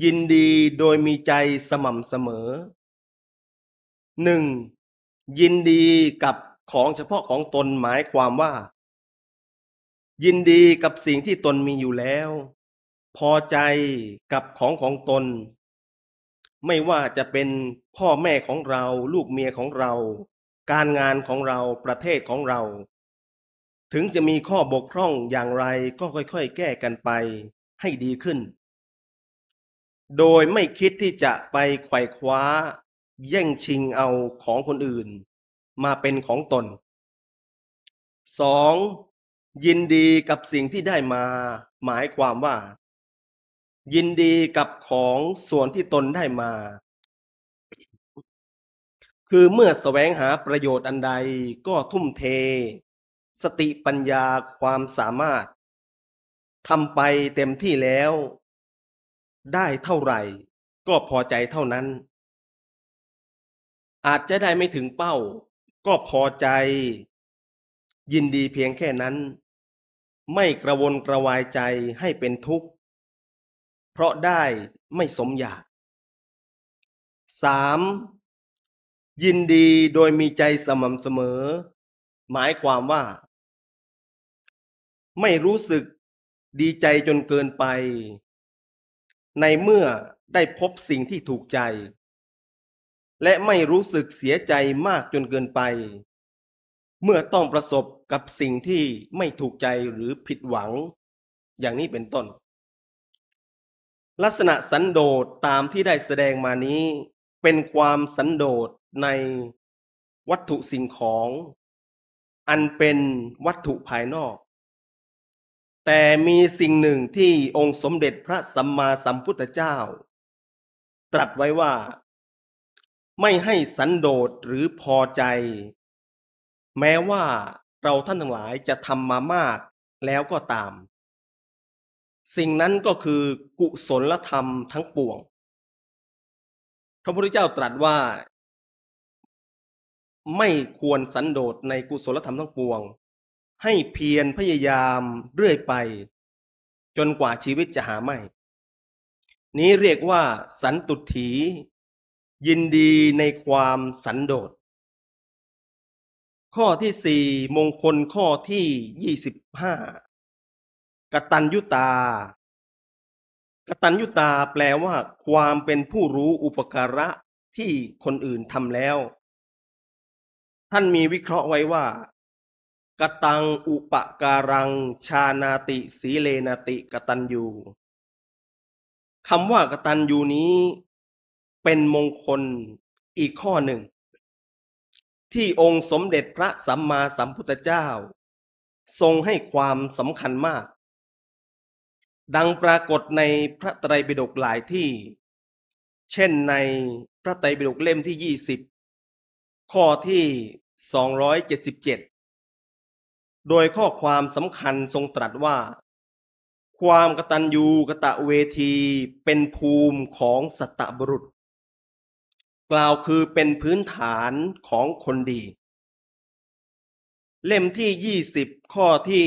ยินดีโดยมีใจสม่ำเสมอ หนึ่ง ยินดีกับของเฉพาะของตน หมายความว่า ยินดีกับสิ่งที่ตนมีอยู่แล้ว พอใจกับของของตน ไม่ว่าจะเป็นพ่อแม่ของเรา ลูกเมียของเรา การงานของเรา ประเทศของเรา ถึงจะมีข้อบกพร่องอย่างไรก็ค่อยๆแก้กันไปให้ดีขึ้น โดยไม่คิดที่จะไปไขว่คว้าแย่งชิงเอาของคนอื่นมาเป็นของตน สอง ยินดีกับสิ่งที่ได้มา หมายความว่า ยินดีกับของส่วนที่ตนได้มา คือเมื่อแสวงหาประโยชน์อันใดก็ทุ่มเท สติปัญญาความสามารถทำไปเต็มที่แล้ว ได้เท่าไหร่ก็พอใจเท่านั้น อาจจะได้ไม่ถึงเป้า ก็พอใจ ยินดีเพียงแค่นั้น ไม่กระวนกระวายใจให้เป็นทุกข์ เพราะได้ไม่สมอยาก สาม ยินดีโดยมีใจสม่ำเสมอ หมายความว่า ไม่รู้สึกดีใจจนเกินไป ในเมื่อได้พบสิ่งที่ถูกใจ และไม่รู้สึกเสียใจมากจนเกินไป เมื่อต้องประสบกับสิ่งที่ไม่ถูกใจหรือผิดหวัง อย่างนี้เป็นต้น ลักษณะสันโดษตามที่ได้แสดงมานี้ เป็นความสันโดษในวัตถุสิ่งของ อันเป็นวัตถุภายนอก แต่มีสิ่งหนึ่งที่องค์สมเด็จพระสัมมาสัมพุทธเจ้า ตรัสไว้ว่า ไม่ให้สันโดษหรือพอใจ แม้ว่าเราท่านทั้งหลายจะทำมามากแล้วก็ตาม สิ่งนั้นก็คือกุศลธรรมทั้งปวง พระพุทธเจ้าตรัสว่า ไม่ควรสันโดษในกุศลธรรมทั้งปวง ให้เพียรพยายามเรื่อยไป จนกว่าชีวิตจะหาไม่ นี้เรียกว่าสันตุฏฐี ยินดีในความสันโดษ ข้อที่สี่ มงคลข้อที่ยี่สิบห้า กตัญญูตา กตัญญูตาแปลว่าความเป็นผู้รู้อุปการะที่คนอื่นทำแล้ว ท่านมีวิเคราะห์ไว้ว่า กตังอุปการัง jhānāti sīlenāti kataññū คำว่ากตัญญูนี้เป็นมงคลอีกข้อหนึ่ง ที่องค์สมเด็จพระสัมมาสัมพุทธเจ้า ทรงให้ความสำคัญมาก ดังปรากฏในพระไตรปิฎกหลายที่ เช่นในพระไตรปิฎกเล่มที่ยี่สิบ ข้อที่สองร้อยเจ็ดสิบเจ็ด โดยข้อความสำคัญทรงตรัสว่า ความกตัญญูกตเวทีเป็นภูมิของสัตบุรุษ กล่าวคือเป็นพื้นฐานของคนดี เล่มที่ยี่สิบ ข้อที่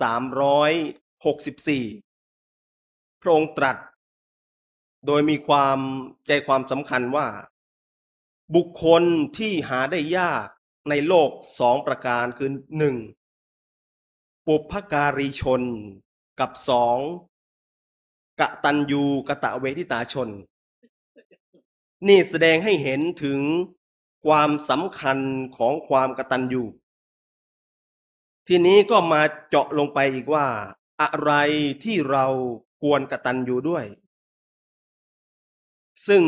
สามร้อยหกสิบสี่ พระองค์ตรัส โดยมีความใจความสำคัญว่า บุคคลที่หาได้ยากในโลกสองประการคือ หนึ่ง ปุพการีชน กับ สอง กตัญญูกตเวทิตาชน นี่แสดงให้เห็นถึงความสำคัญของความกตัญญู ทีนี้ก็มาเจาะลงไปอีกว่า อะไรที่เราควรกตัญญูด้วย ซึ่ง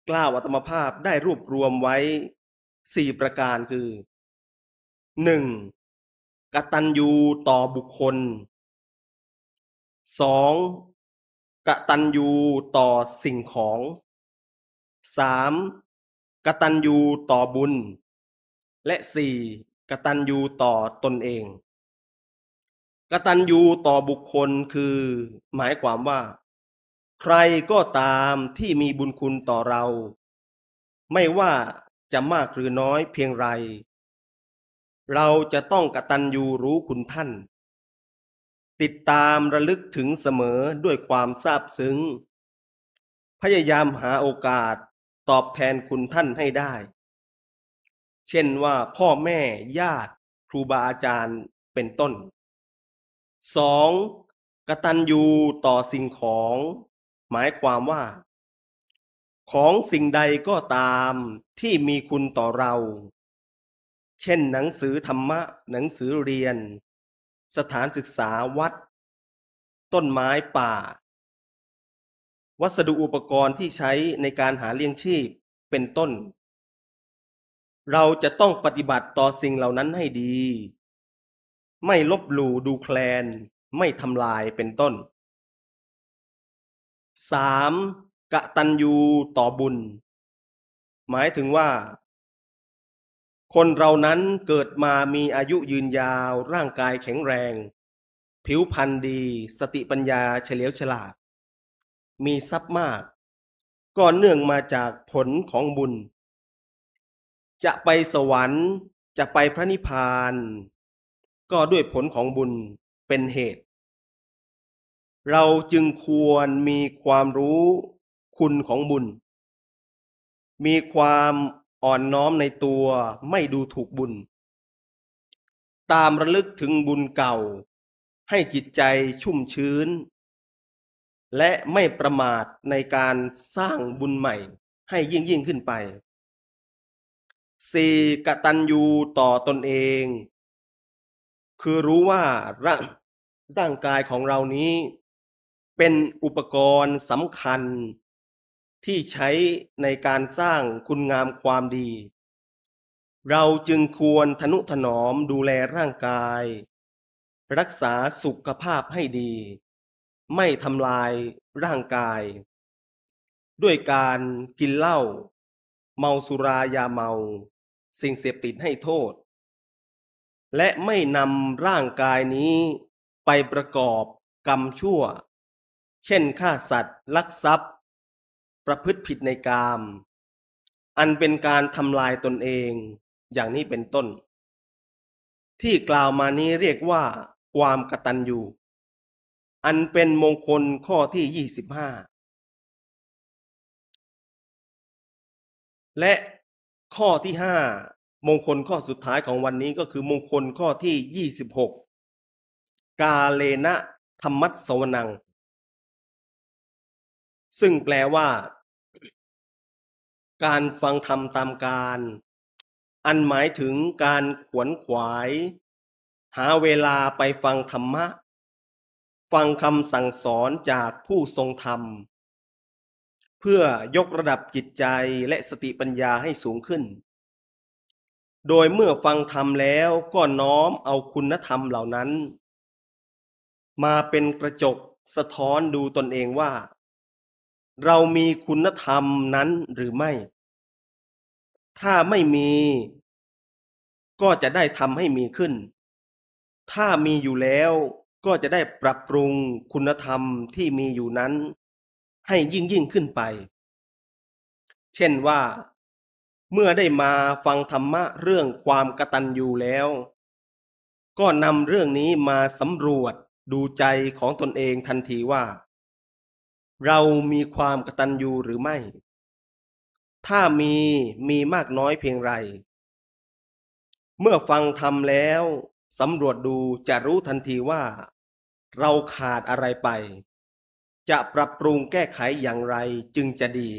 เกล้าอาตมาภาพได้รวบรวมไว้สี่ประการคือ หนึ่ง กตัญญูต่อบุคคล สอง กตัญญูต่อสิ่งของ สาม กตัญญูต่อบุญ และสี่ กตัญญูต่อตนเอง กตัญญูต่อบุคคลคือ หมายความว่า ใครก็ตามที่มีบุญคุณต่อเรา ไม่ว่าจะมากหรือน้อยเพียงไร เราจะต้องกตัญญูรู้คุณท่าน ติดตามระลึกถึงเสมอด้วยความซาบซึ้ง พยายามหาโอกาสตอบแทนคุณท่านให้ได้ เช่นว่าพ่อแม่ ญาติ ครูบาอาจารย์ เป็นต้น สอง กตัญญูต่อสิ่งของ หมายความว่า ของสิ่งใดก็ตามที่มีคุณต่อเรา เช่นหนังสือธรรมะ หนังสือเรียน สถานศึกษา วัด ต้นไม้ป่า วัสดุอุปกรณ์ที่ใช้ในการหาเลี้ยงชีพ เป็นต้น เราจะต้องปฏิบัติต่อสิ่งเหล่านั้นให้ดี ไม่ลบหลู่ดูแคลน ไม่ทำลาย เป็นต้น สาม กตัญญูต่อบุญ หมายถึงว่า คนเรานั้นเกิดมามีอายุยืนยาว ร่างกายแข็งแรง ผิวพรรณดี สติปัญญาเฉลียวฉลาด มีทรัพย์มาก ก็เนื่องมาจากผลของบุญ จะไปสวรรค์ จะไปพระนิพพาน ก็ด้วยผลของบุญเป็นเหตุ เราจึงควรมีความรู้คุณของบุญ มีความอ่อนน้อมในตัว ไม่ดูถูกบุญ ตามระลึกถึงบุญเก่า ให้จิตใจชุ่มชื้น และไม่ประมาทในการสร้างบุญใหม่ให้ยิ่งๆขึ้นไป สี่ กตัญญูต่อตนเอง คือรู้ว่าร่าง ร่างกายของเรานี้ เป็นอุปกรณ์สำคัญ ที่ใช้ในการสร้างคุณงามความดี เราจึงควรทะนุถนอมดูแลร่างกาย รักษาสุขภาพให้ดี ไม่ทำลายร่างกาย ด้วยการกินเหล้า เมาสุรายาเมา สิ่งเสพติดให้โทษ และไม่นำร่างกายนี้ไปประกอบกรรมชั่ว เช่นฆ่าสัตว์ ลักทรัพย์ ประพฤติผิดในกาม อันเป็นการทำลายตนเอง อย่างนี้เป็นต้น ที่กล่าวมานี้เรียกว่าความกตัญญู อันเป็นมงคลข้อที่ยี่สิบห้า และข้อที่ห้า มงคลข้อสุดท้ายของวันนี้ก็คือมงคลข้อที่ยี่สิบหก กาเลนะธัมมัสสวนัง ซึ่งแปลว่า การฟังธรรมตามกาล อันหมายถึงการขวนขวาย หาเวลาไปฟังธรรมะ ฟังคำสั่งสอนจากผู้ทรงธรรม เพื่อยกระดับจิตใจและสติปัญญาให้สูงขึ้น โดยเมื่อฟังธรรมแล้วก็น้อมเอาคุณธรรมเหล่านั้น มาเป็นกระจกสะท้อนดูตนเองว่า เรามีคุณธรรมนั้นหรือไม่ ถ้าไม่มี ก็จะได้ทำให้มีขึ้น ถ้ามีอยู่แล้ว ก็จะได้ปรับปรุงคุณธรรมที่มีอยู่นั้น ให้ยิ่งๆขึ้นไป เช่นว่า เมื่อได้มาฟังธรรมะเรื่องความกตัญญูแล้ว ก็นำเรื่องนี้มาสำรวจดูใจของตนเองทันทีว่า เรามีความกตัญญูหรือไม่ ถ้ามี มีมากน้อยเพียงไร เมื่อฟังธรรมแล้ว สำรวจดูจะรู้ทันทีว่า เราขาดอะไรไป จะปรับปรุงแก้ไขอย่างไรจึงจะดี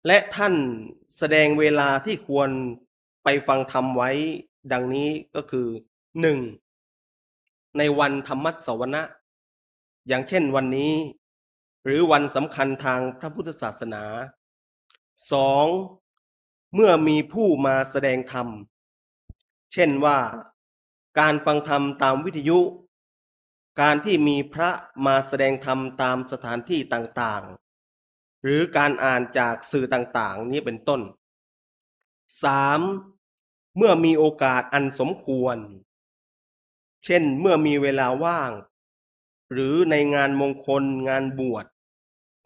และท่านแสดงเวลาที่ควรไปฟังธรรมไว้ดังนี้ก็คือ หนึ่ง ในวันธรรมัสสวนะ อย่างเช่นวันนี้ หรือวันสำคัญทางพระพุทธศาสนา สอง เมื่อมีผู้มาแสดงธรรม เช่นว่า การฟังธรรมตามวิทยุ การที่มีพระมาแสดงธรรมตามสถานที่ต่างๆ หรือการอ่านจากสื่อต่างๆ นี้เป็นต้น สาม เมื่อมีโอกาสอันสมควร เช่นเมื่อมีเวลาว่าง หรือในงานมงคล งานบวช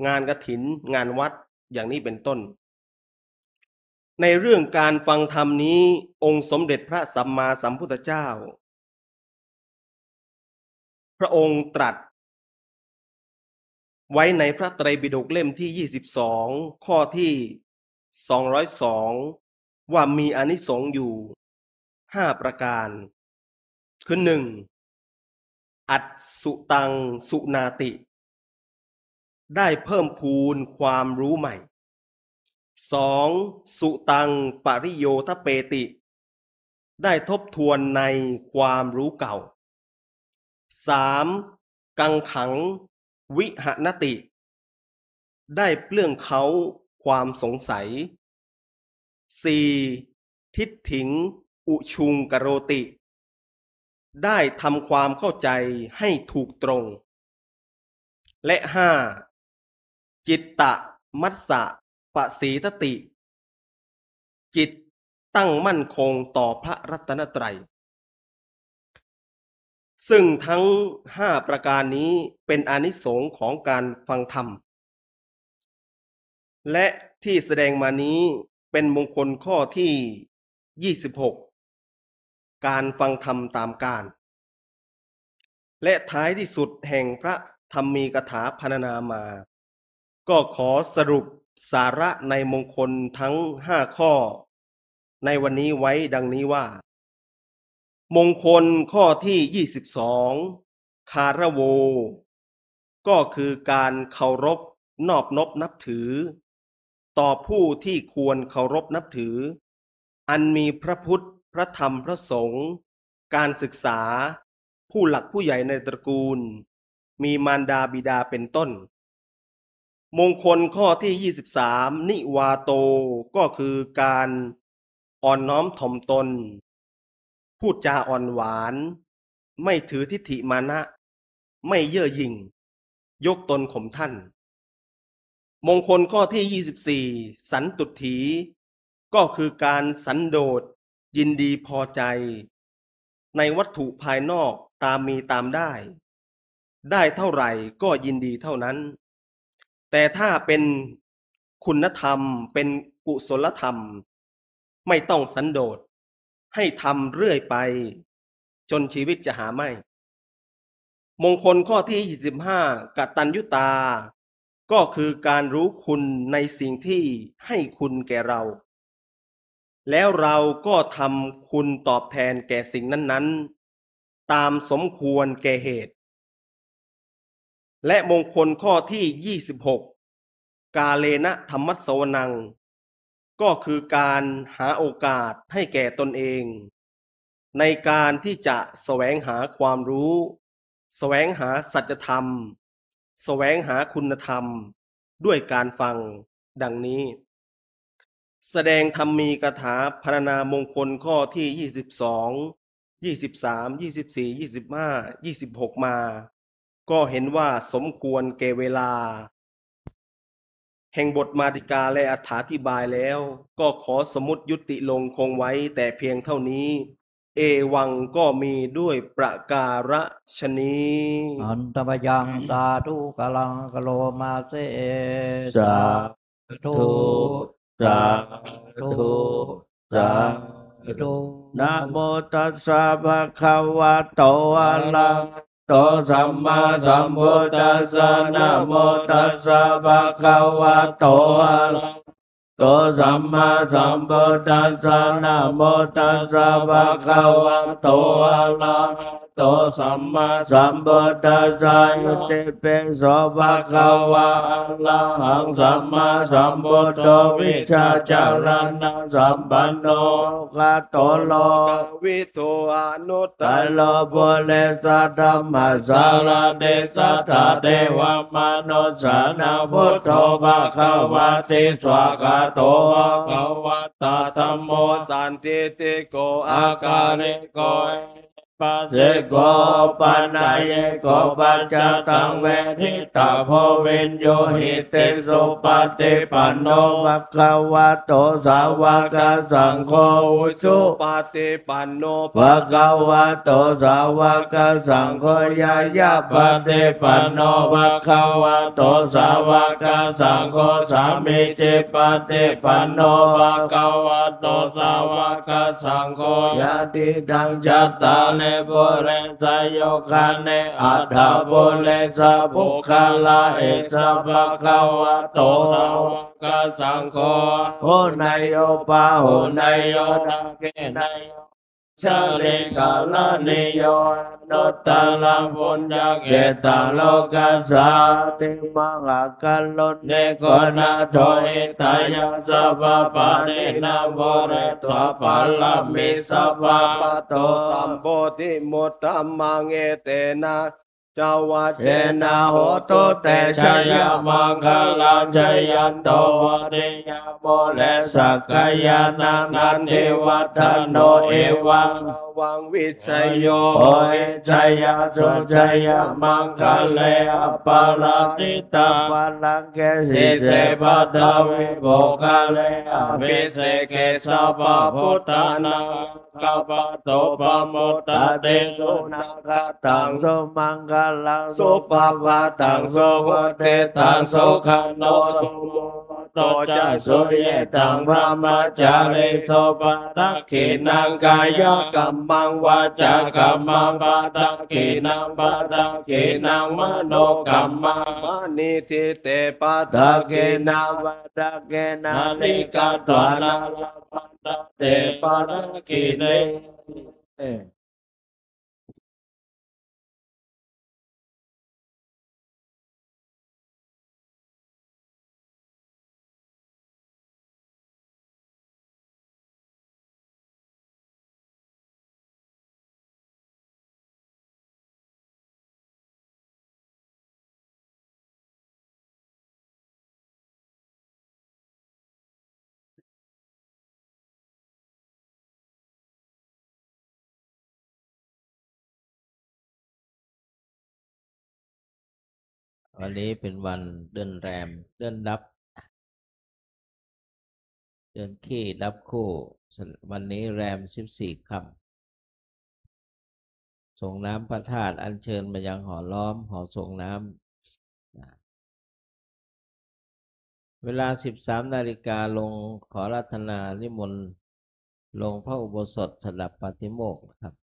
งานกฐิน งานวัด อย่างนี้เป็นต้น ในเรื่องการฟังธรรมนี้ องค์สมเด็จพระสัมมาสัมพุทธเจ้า พระองค์ตรัสไว้ในพระไตรปิฎกเล่มที่ ยี่สิบสอง ข้อที่ สองร้อยสอง ว่ามีอานิสงส์อยู่ ห้า ประการ คือ หนึ่ง อัตสุตังสุนาติ ได้เพิ่มพูนความรู้ใหม่ สอง สุตังปริโยทเปติ ได้ทบทวนในความรู้เก่า สาม กังขังวิหนติ ได้เปลื้องเค้าความสงสัย สี่ ทิฏฐิงอุชุงกโรติ ได้ทำความเข้าใจให้ถูกตรง และ ห้า จิตตะมัสสะปะสีทติ จิตตั้งมั่นคงต่อพระรัตนตรัย ซึ่งทั้ง ห้า ประการนี้เป็นอานิสงส์ของการฟังธรรม และที่แสดงมานี้เป็นมงคลข้อที่ ยี่สิบหก การฟังธรรมตามกาล และท้ายที่สุดแห่งพระธรรมีกถาพรรณนามา ก็ขอสรุปสาระในมงคลทั้ง ห้า ข้อ ในวันนี้ไว้ดังนี้ว่า มงคลข้อที่ ยี่สิบสอง คารโว ก็คือการเคารพนอบนบนับถือ ต่อผู้ที่ควรเคารพนับถือ อันมีพระพุทธ พระธรรม พระสงฆ์ การศึกษา ผู้หลักผู้ใหญ่ในตระกูล มีมารดาบิดาเป็นต้น มงคลข้อที่ ยี่สิบสาม นิวาโต ก็คือการอ่อนน้อมถ่อมตน พูดจาอ่อนหวาน ไม่ถือทิฏฐิมานะ ไม่เย่อหยิ่ง ยกตนข่มท่าน มงคลข้อที่ ยี่สิบสี่ สันตุฏฐี ก็คือการสันโดษ ยินดีพอใจ ในวัตถุภายนอกตามมีตามได้ ได้เท่าไหร่ก็ยินดีเท่านั้น แต่ถ้าเป็นคุณธรรม เป็นกุศลธรรม ไม่ต้องสันโดษ ให้ทำเรื่อยไป จนชีวิตจะหาไม่ มงคลข้อที่ ยี่สิบห้า กตัญญูตา ก็คือการรู้คุณในสิ่งที่ให้คุณแก่เรา แล้วเราก็ทำคุณตอบแทนแก่สิ่งนั้นๆ ตามสมควรแก่เหตุ และมงคลข้อที่ ยี่สิบหก กาเลนะธัมมัสสวนัง ก็คือการหาโอกาสให้แก่ตนเอง ในการที่จะแสวงหาความรู้ แสวงหาสัจธรรม แสวงหาคุณธรรม ด้วยการฟัง ดังนี้ แสดงธรรมีกถาพรรณนามงคลข้อที่ ยี่สิบสอง ยี่สิบสาม ยี่สิบสี่ ยี่สิบห้า ยี่สิบหก มา ก็เห็นว่าสมควรแก่เวลา แห่งบทมาติกาและอรรถาธิบายแล้ว ก็ขอสมมุติยุติลงคงไว้แต่เพียงเท่านี้ เอวังก็มีด้วยประการฉะนี้ Handa mayaṃ sādhu kāraṃ karoma se. Sādhu, sādhu, sādhu. Namo tassa bhagavato arahato sammāsambuddhassa. Namo tassa bhagavato arahato sammāsambuddhassa. Namo tassa bhagavato arahato sammāsambuddhassa. Itipi so bhagavā arahaṃ sammāsambuddho vijjācaraṇasampanno sugato lokavidū anuttaro purisadammasārathi satthā devamanussānaṃ buddho bhagavāti. Svākkhāto bhagavatā dhammo sandiṭṭhiko akāliko ehipassiko opanayiko paccattaṃ veditabbo viññūhīti. Supaṭipanno bhagavato sāvakasaṅgho, ujupaṭipanno bhagavato sāvakasaṅgho, ñāyapaṭipanno bhagavato sāvakasaṅgho, sāmīcipaṭipanno bhagavato sāvakasaṅgho, yadidaṃ cattāri pūresayugane aṭṭha pūrisapuggalā, esa bhagavato sāvakasaṅgho, āhuneyyo pāhuneyyo dakkhiṇeyyo añjalikaraṇīyo, anuttaraṃ puññakkhettaṃ lokassāti. Mahākāruṇiko nātho hitāya sabbapāṇinaṃ, pūretvā pāramī sabbā patto sambodhimuttamaṃ, etena saccavajjena hotu te jayamaṅgalaṃ. Jayanto bodhiyā mūle sakyānaṃ nandivaḍḍhano, evaṃ tvaṃ vijayo hohi jayassu jayamaṅgale, aparājitapallaṅke sīse paṭhavipokkhare, abhiseke sabbabuddhānaṃ aggappatto pamodati. Sunakkhattaṃ sumaṅgalaṃ supabhātaṃ suhuṭṭhitaṃ, sukhaṇo sumuhutto ca suyiṭṭhaṃ brahmacārisu, padakkhiṇaṃ kāyakammaṃ vācākammaṃ padakkhiṇaṃ, padakkhiṇaṃ manokammaṃ paṇidhī te padakkhiṇā, padakkhiṇāni katvāna labhantatthe padakkhiṇe. วันนี้เป็นวันเดือนแรม เดือนดับ เดือนขี้ดับคู่ วันนี้แรมสิบสี่ค่ำ ส่งน้ำพระธาตุ อัญเชิญมายังหอล้อม หอส่งน้ำ นะ เวลาสิบสามนาฬิกา ลงขออาราธนานิมนต์ ลงพระอุโบสถสดับปาฏิโมกข์นะครับ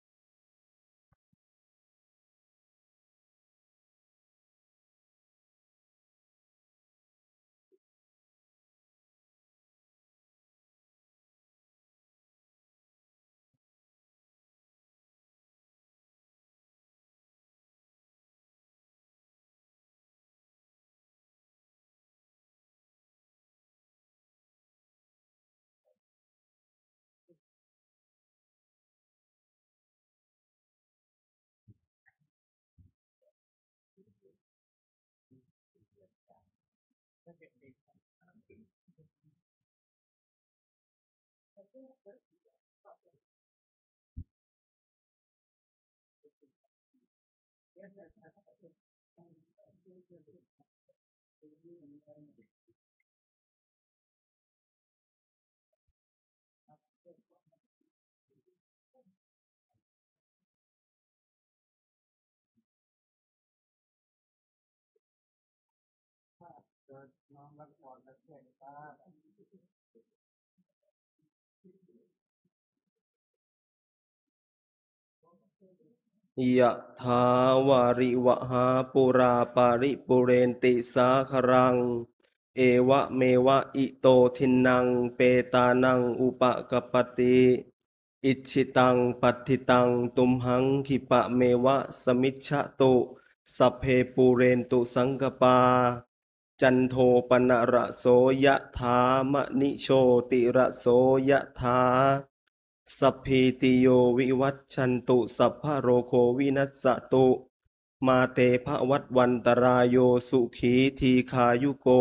Yathā vārivahā pūrā paripūrenti sāgaraṃ, evameva ito dinnaṃ petānaṃ upakappati. Icchitaṃ patthitaṃ tumhaṃ khippameva samijjhatu, sabbe pūrentu saṅkappā, cando paṇṇaraso yathā, maṇi jotiraso yathā. Sabbītiyo vivajjantu, sabbarogo vinassatu, mā te bhavatvantarāyo, sukhī dīghāyuko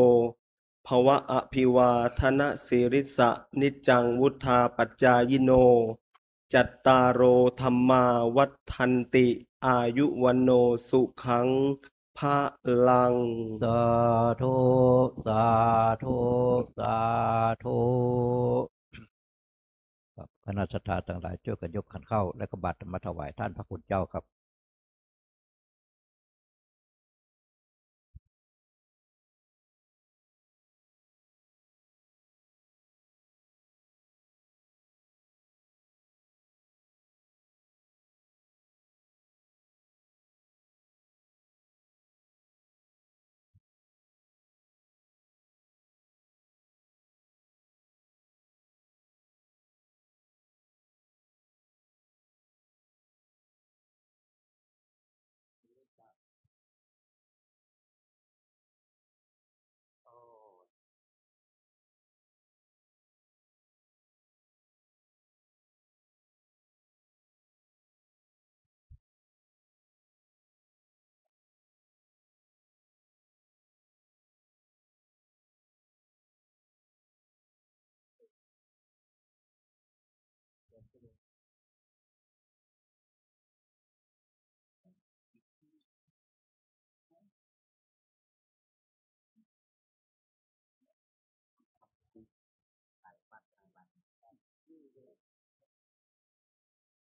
bhava. Abhivādanasīlissa niccaṃ vuḍḍhāpacāyino, cattāro dhammā vaḍḍhanti, āyu vaṇṇo sukhaṃ balaṃ. Sādhu, sādhu, sādhu. ครับ คณะศรัทธาทั้งหลายช่วยกันยกขันข้าวและกระบาตรมาถวายท่านพระคุณเจ้าครับ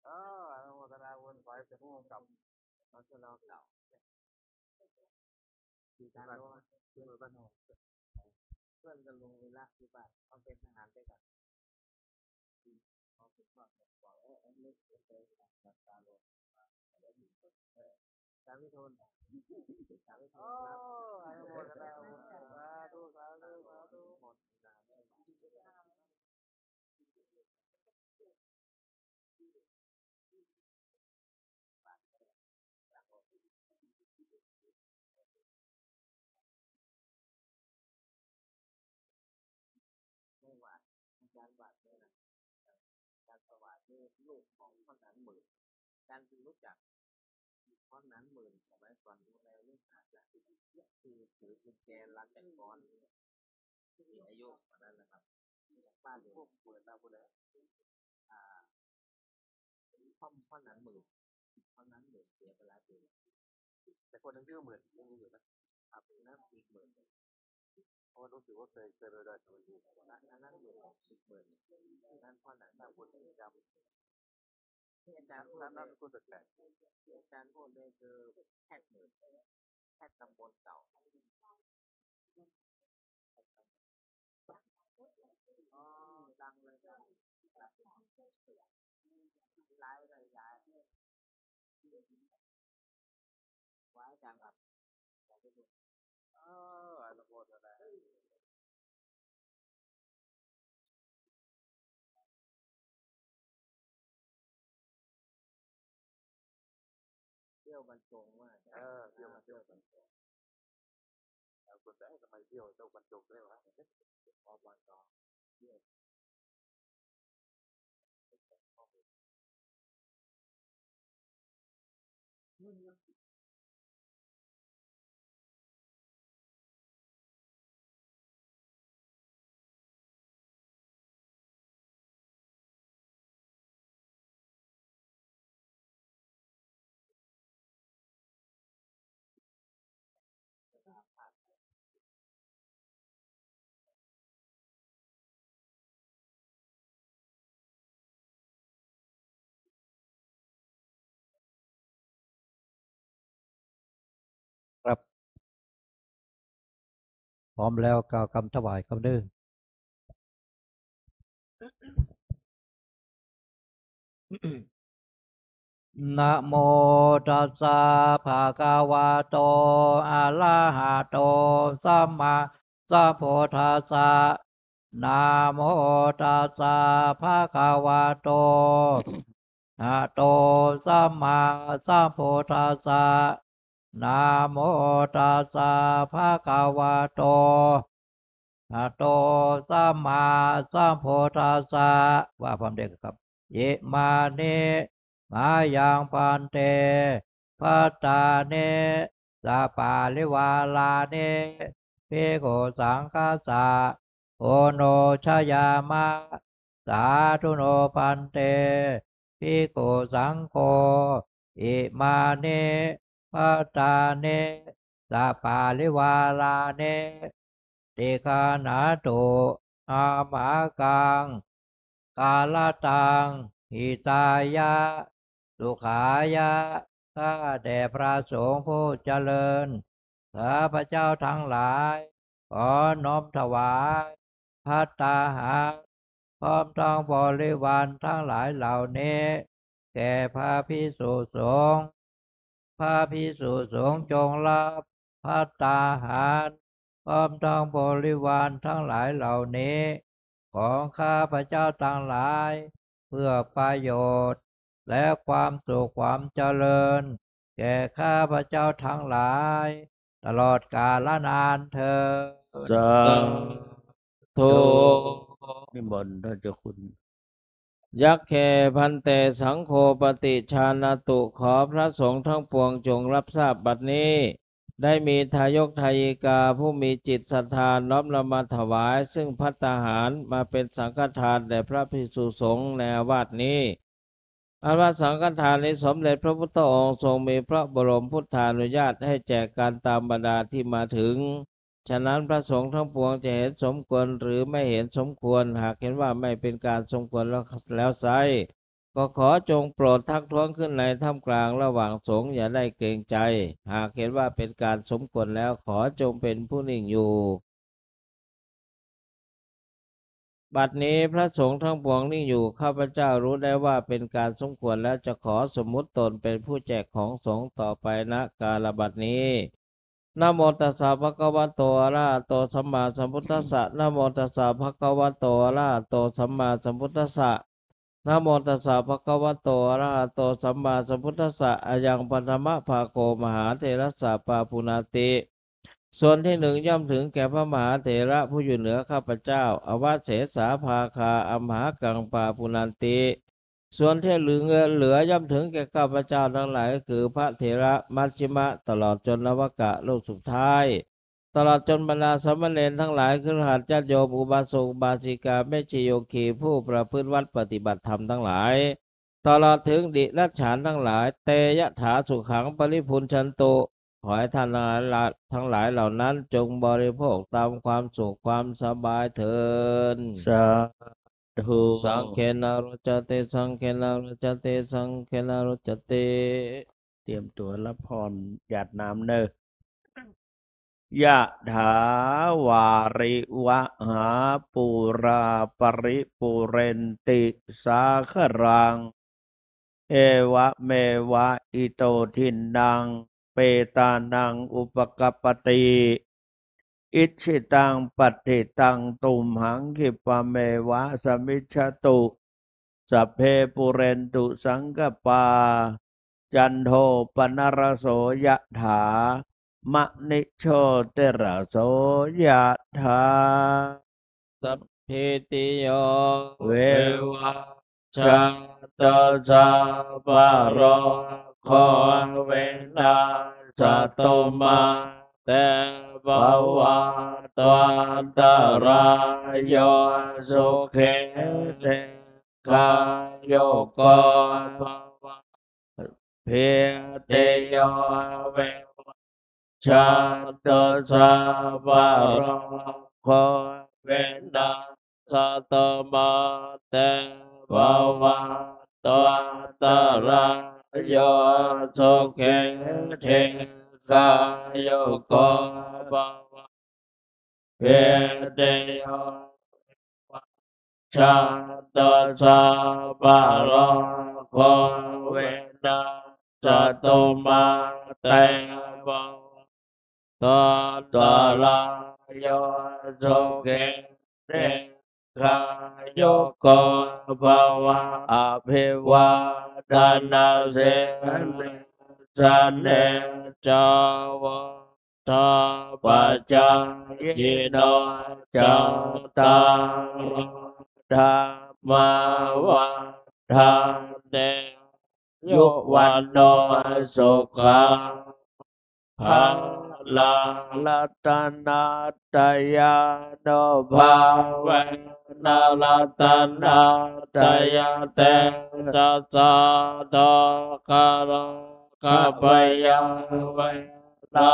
เออ อนุโมทนาบุญ ขอให้เป็นผู้กำกับ เขาชะลอเก่า คือการรู้ว่า คือบ้านนอก เพื่อนกันลงเวลาที่บ้าน เขาเป็นทหารด้วยกัน เขาเป็นทอดบอกว่า เออ เออ เลิกเสียใจกับการลง สาธุชน สาธุชนครับ โอ้ อนุโมทนาบุญ สาธุ สาธุ สาธุ ไม่หวาน อาจารย์หวานเนี่ยนะ อาจารย์สวัสดิ์นี่ลูกของพ่อหนานหมื่น อาจารย์เพิ่งรู้จักพ่อหนานหมื่น สมัยก่อนดูแลเรื่องอาจารย์ คือถือกุญแจรันแต่กร ที่มีอายุกว่านั้นนะครับ บ้านพวกเปิดมาบุญเลย อ่า พ่อ พ่อหนานหมื่น พ่อหนานหมื่นเสียไปหลายปีแล้ว แต่คนหนึ่งชื่อหมื่น ยังมีอยู่นะ ครับ นั่นอีกหมื่นหนึ่ง เพราะว่ารู้สึกว่าเคย เคยไปดอยสะเก็ดอยู่ อันนั้นหมื่น อีกหมื่น นั่นพ่อหนานหมื่น บุญจำ ที่อาจารย์พูด นั่น เลย นามสกุลแปลกๆ ที่อาจารย์พูดเลยคือแพทย์หมื่น แพทย์ตำบลเก่า อ๋อ ดังเลยนะ ไลฟ์เลย ย้าย ไว้อาจารย์ครับ เออ อนุโมทนา เที่ยวบรรจงว่า เออ เที่ยวบรรจง เที่ยวบรรจง แล้วคนแต่ทำไมเที่ยวเที่ยวบรรจงด้วยวะ อบต เที่ยว ครับ พร้อมแล้วกล่าวคำถวายครับเด้อ Namo tassa bhagavato arahato sammāsambuddhassa. Namo tassa bhagavato arahato sammāsambuddhassa. Namo tassa bhagavato arahato sammāsambuddhassa. ว่าพร้อมเด้อครับ Imāni mayaṃ bhante bhattāni saparivārāni bhikkhusaṅghassa oṇojayāma. Sādhu no bhante bhikkhusaṅgho imāni bhattāni saparivārāni tigaṇhatu amhākaṃ kālataṃ hitāya sukhāya. ข้าแต่พระสงฆ์ผู้เจริญ ข้าพเจ้าทั้งหลาย ขอน้อมถวายภัตตาหาร พร้อมทั้งบริวารทั้งหลายเหล่านี้ แก่พระภิกษุสงฆ์ พระภิกษุสงฆ์จงรับภัตตาหาร พร้อมทั้งบริวารทั้งหลายเหล่านี้ ของข้าพเจ้าทั้งหลาย เพื่อประโยชน์ และความสุขความเจริญ แก่ข้าพเจ้าทั้งหลาย ตลอดกาลนานเทอญ สาธุ นิมนต์ท่านเจ้าคุณ Yagghe bhante saṅgho paṭijānātu ขอพระสงฆ์ทั้งปวงจงรับทราบบัดนี้ ได้มีทายกทายิกาผู้มีจิตศรัทธาน้อมนำมาถวาย ซึ่งภัตตาหารมาเป็นสังฆทานแด่พระภิกษุสงฆ์ในอาวาสนี้ อันว่าสังฆทานนี้สมเด็จพระพุทธองค์ทรงมีพระบรมพุทธานุญาตให้แจกกันตามบรรดาที่มาถึง ฉะนั้นพระสงฆ์ทั้งปวงจะเห็นสมควรหรือไม่เห็นสมควร หากเห็นว่าไม่เป็นการสมควรแล้ว แล้วไซร้ ก็ขอจงโปรดทักท้วงขึ้นในท่ามกลางระหว่างสงฆ์ อย่าได้เกรงใจ หากเห็นว่าเป็นการสมควรแล้ว ขอจงเป็นผู้นิ่งอยู่ บัดนี้พระสงฆ์ทั้งปวงนิ่งอยู่ ข้าพเจ้ารู้ได้ว่าเป็นการสมควรแล้ว จะขอสมมุติตนเป็นผู้แจกของสงฆ์ต่อไป ณ กาลบัดนี้ Namo tassa bhagavato arahato sammāsambuddhassa. Namo tassa bhagavato arahato sammāsambuddhassa. Namo tassa bhagavato arahato sammāsambuddhassa. Ayaṃ paṭhamabhāgo mahātherassa pāpuṇāti. ส่วนที่หนึ่งย่อมถึงแก่พระมหาเถระผู้อยู่เหนือข้าพเจ้า Avasesā bhāgā amhākaṃ pāpuṇāti. ส่วนที่เหลือ เหลือย่อมถึงแก่ข้าพเจ้าทั้งหลาย คือพระเถระมัชฌิมะ ตลอดจนนวกะรูปสุดท้าย ตลอดจนบรรดาสามเณรทั้งหลาย คฤหัสถ์ญาติโยม อุบาสกอุบาสิกา แม่ชีโยคี ผู้ประพฤติวัตรปฏิบัติธรรมทั้งหลาย ตลอดถึงเดรัจฉานทั้งหลาย Te yathā sukhaṃ paribhuñjantu. ขอให้ท่านทั้งหลาย ทั้งหลายเหล่านั้นจงบริโภคตามความสุขความสบายเทอญ Sādhu. Saṅghena rojati, saṅghena rojati, saṅghena rojati. เตรียมตัวรับพรหยาดน้ำเนอะ Yathā vārivahā pūrā paripūrenti sāgaraṃ, evameva ito dinnaṃ petānaṃ upakappati. Icchitaṃ patthitaṃ tumhaṃ khippameva samijjhatu. Sabbe pūrentu saṅkappā, cando paṇṇaraso yathā, maṇi jotiraso yathā. Sabbītiyo vivajjantu, sabbarogo vinassatu, mā te bhavatvantarāyo, sukhī dīghāyuko bhava. Sabbītiyo vivajjantu, sabbarogo vinassatu, mā te bhavatvantarāyo, sukhī dīghāyuko bhava. Sabbītiyo vivajjantu, sabbarogo vinassatu, mā te bhavatvantarāyo, sukhī dīghāyuko bhava. Abhivādanasīlissa niccaṃ vuḍ- -dhāpacāyino, cattāro dhammā vaḍḍhanti: āyu vaṇṇo sukhaṃ balaṃ. Ratanattayānubhāvena ratanattayatejasā, dukkharogabhayā verā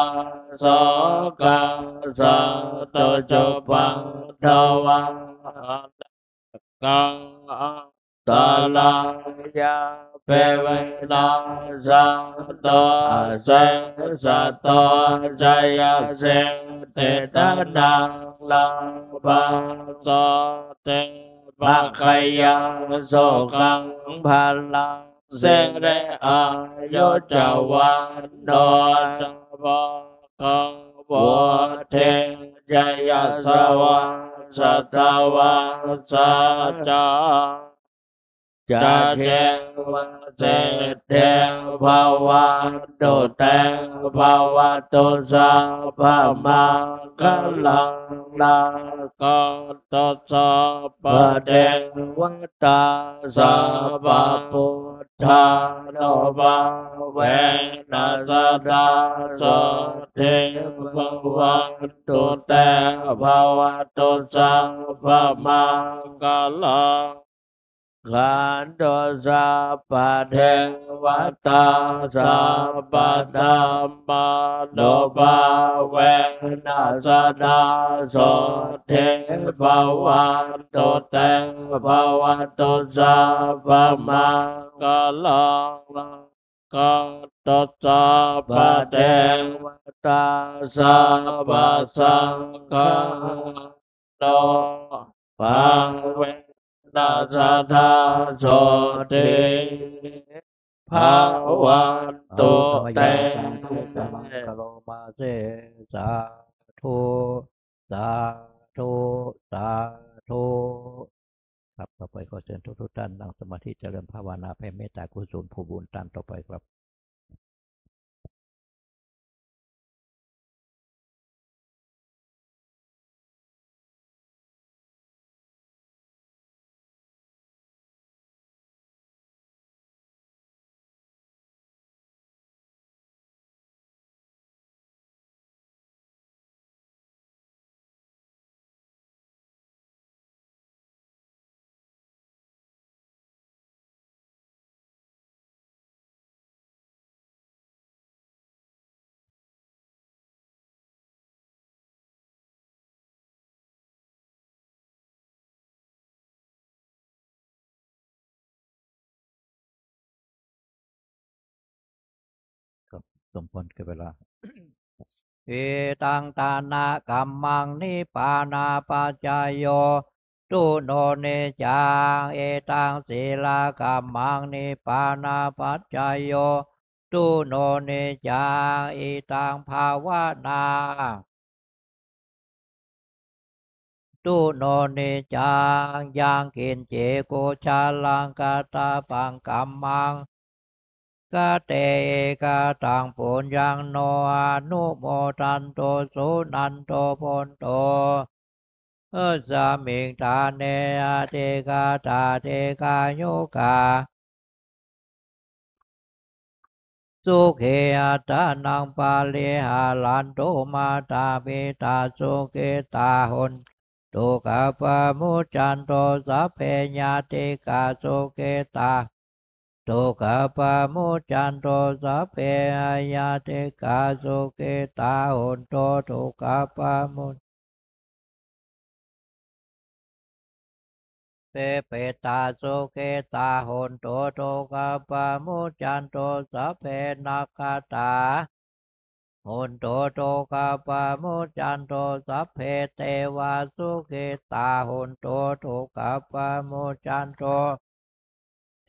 sokā sattu cupaddavā, anekā antarāyāpi vinassantu asesato. Jayasiddhi dhanaṃ lābhaṃ sotthi bhāgyaṃ sukhaṃ balaṃ, siri āyu ca vaṇṇo ca bhogaṃ vuḍḍhī ca yasavā, satavassā ca āyū ca jīvasiddhī bhavantu te. Bhavatu sabbamaṅgalaṃ, rakkhantu sabbadevatā, sabbabuddhānubhāvena sadā sotthī bhavantu te. Bhavatu sabbamaṅgalaṃ, rakkhantu sabbadevatā, sabbadhammānubhāvena sadā sotthī bhavantu te. Bhavatu sabbamaṅgalaṃ, rakkhantu sabbadevatā, sabbasaṅghānubhāvena sadā sotthī bhavantu te. Karoma se. Sādhu, sādhu, sādhu. ครับ ต่อไปขอเชิญทุกๆ ท่านนั่งสมาธิเจริญภาวนาแผ่เมตตากุศลผลบุญท่านต่อไปครับ ครับ สมควรแก่เวลา Idaṃ dānakammaṃ nibbānapaccayo, tu no niccaṃ. Idaṃ sīlakammaṃ nibbānapaccayo, tu no niccaṃ. Idaṃ bhāvanā, tu no niccaṃ. Yaṃ kiñci kusalaṃ kattabbaṃ kammaṃ, kate ekadaṃ puññaṃ no anumodantu, suṇantu bhonto asmiṃ ṭhāne adhigatā dīghāyukā sukhī attānaṃ pariharantu. Mātā pitā sukhitā hontu, ugghā pamuccantu, sabbe ñātikā sukhitā, ugghā pamuccantu, sabbe aññātikā sukhitā hontu, ugghā pamu pe petā sukhitā hontu, ugghā pamuccantu, sabbe nakkhattā hontu, ugghā pamuccantu, sabbe devā sukhitā hontu, ugghā pamuccantu,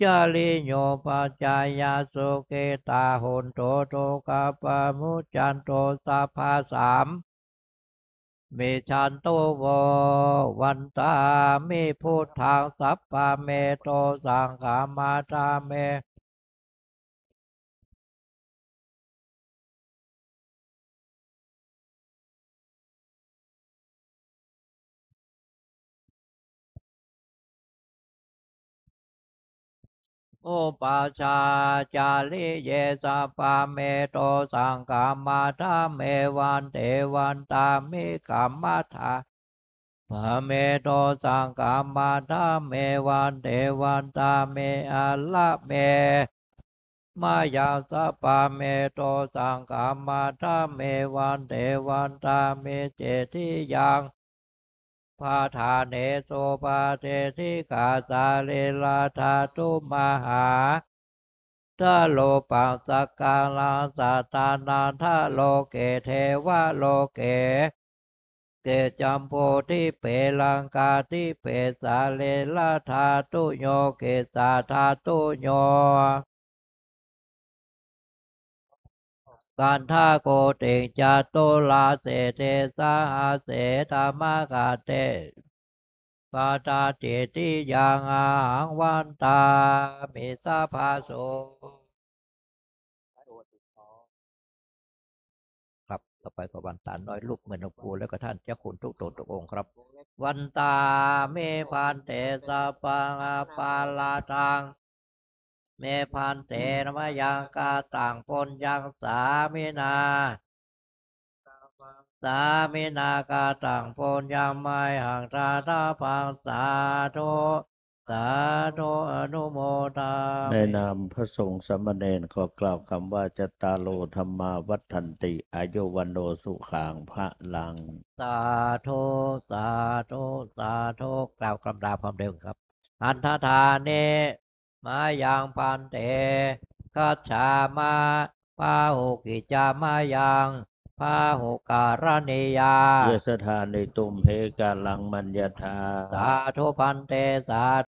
cariyūpajayyā sukhitā hontu, ugghā pamuccantu, sabbasam michantu vo. Vandāmi buddhaṃ sabbameto saṅghaṃ, vandāmi upajjhācariye sabbameto saṅghaṃ, vandāmi bhante, vandāmi kammaṭṭhā- bameto saṅghaṃ, vandāmi bhante, vandāmi arāme- mayaṃ sabbameto saṅghaṃ, vandāmi bhante, vandāmi cetiyaṃ. Padhānesu paṭiṭṭhikā sarīradhātu mahātharūpaṃ, sakalaṃ satānandaloke devaloke kiccambudīpe laṅkādīpe sarīradhātuyo kissādhātuyo gandhakoṭiṃ caturāsītisahassadhammakkhandhe, padakkhiṇiyaṃ ahaṃ vandāmi sabbaso. ครับ ต่อไปก็วันตาน้อยลูกแม่นกปู แล้วก็ท่านเจ้าคุณทุกตนทุกองค์ครับ Vandāmi bhante sabbaṃ aparādhaṃ. Me bhante mayaṃ kataṃ puññaṃ sāminā, sāminā kataṃ puññaṃ mayhaṃ dātabbaṃ. Sādhu. สาธุ อนุโมทามิ ในนามพระสงฆ์สามเณรขอกล่าวคำว่า cattāro dhammā vaḍḍhanti, āyu vaṇṇo sukhaṃ balaṃ. สาธุ สาธุ สาธุ กล่าวคำลาพร้อมเดิมครับ Andadāni mayaṃ bhante, gacchāma, pāhukicca mayaṃ, pāhukaraṇīyā. Yassa dāni tumhe, kālaṃ maññatha. สาธุ bhante, สาธุ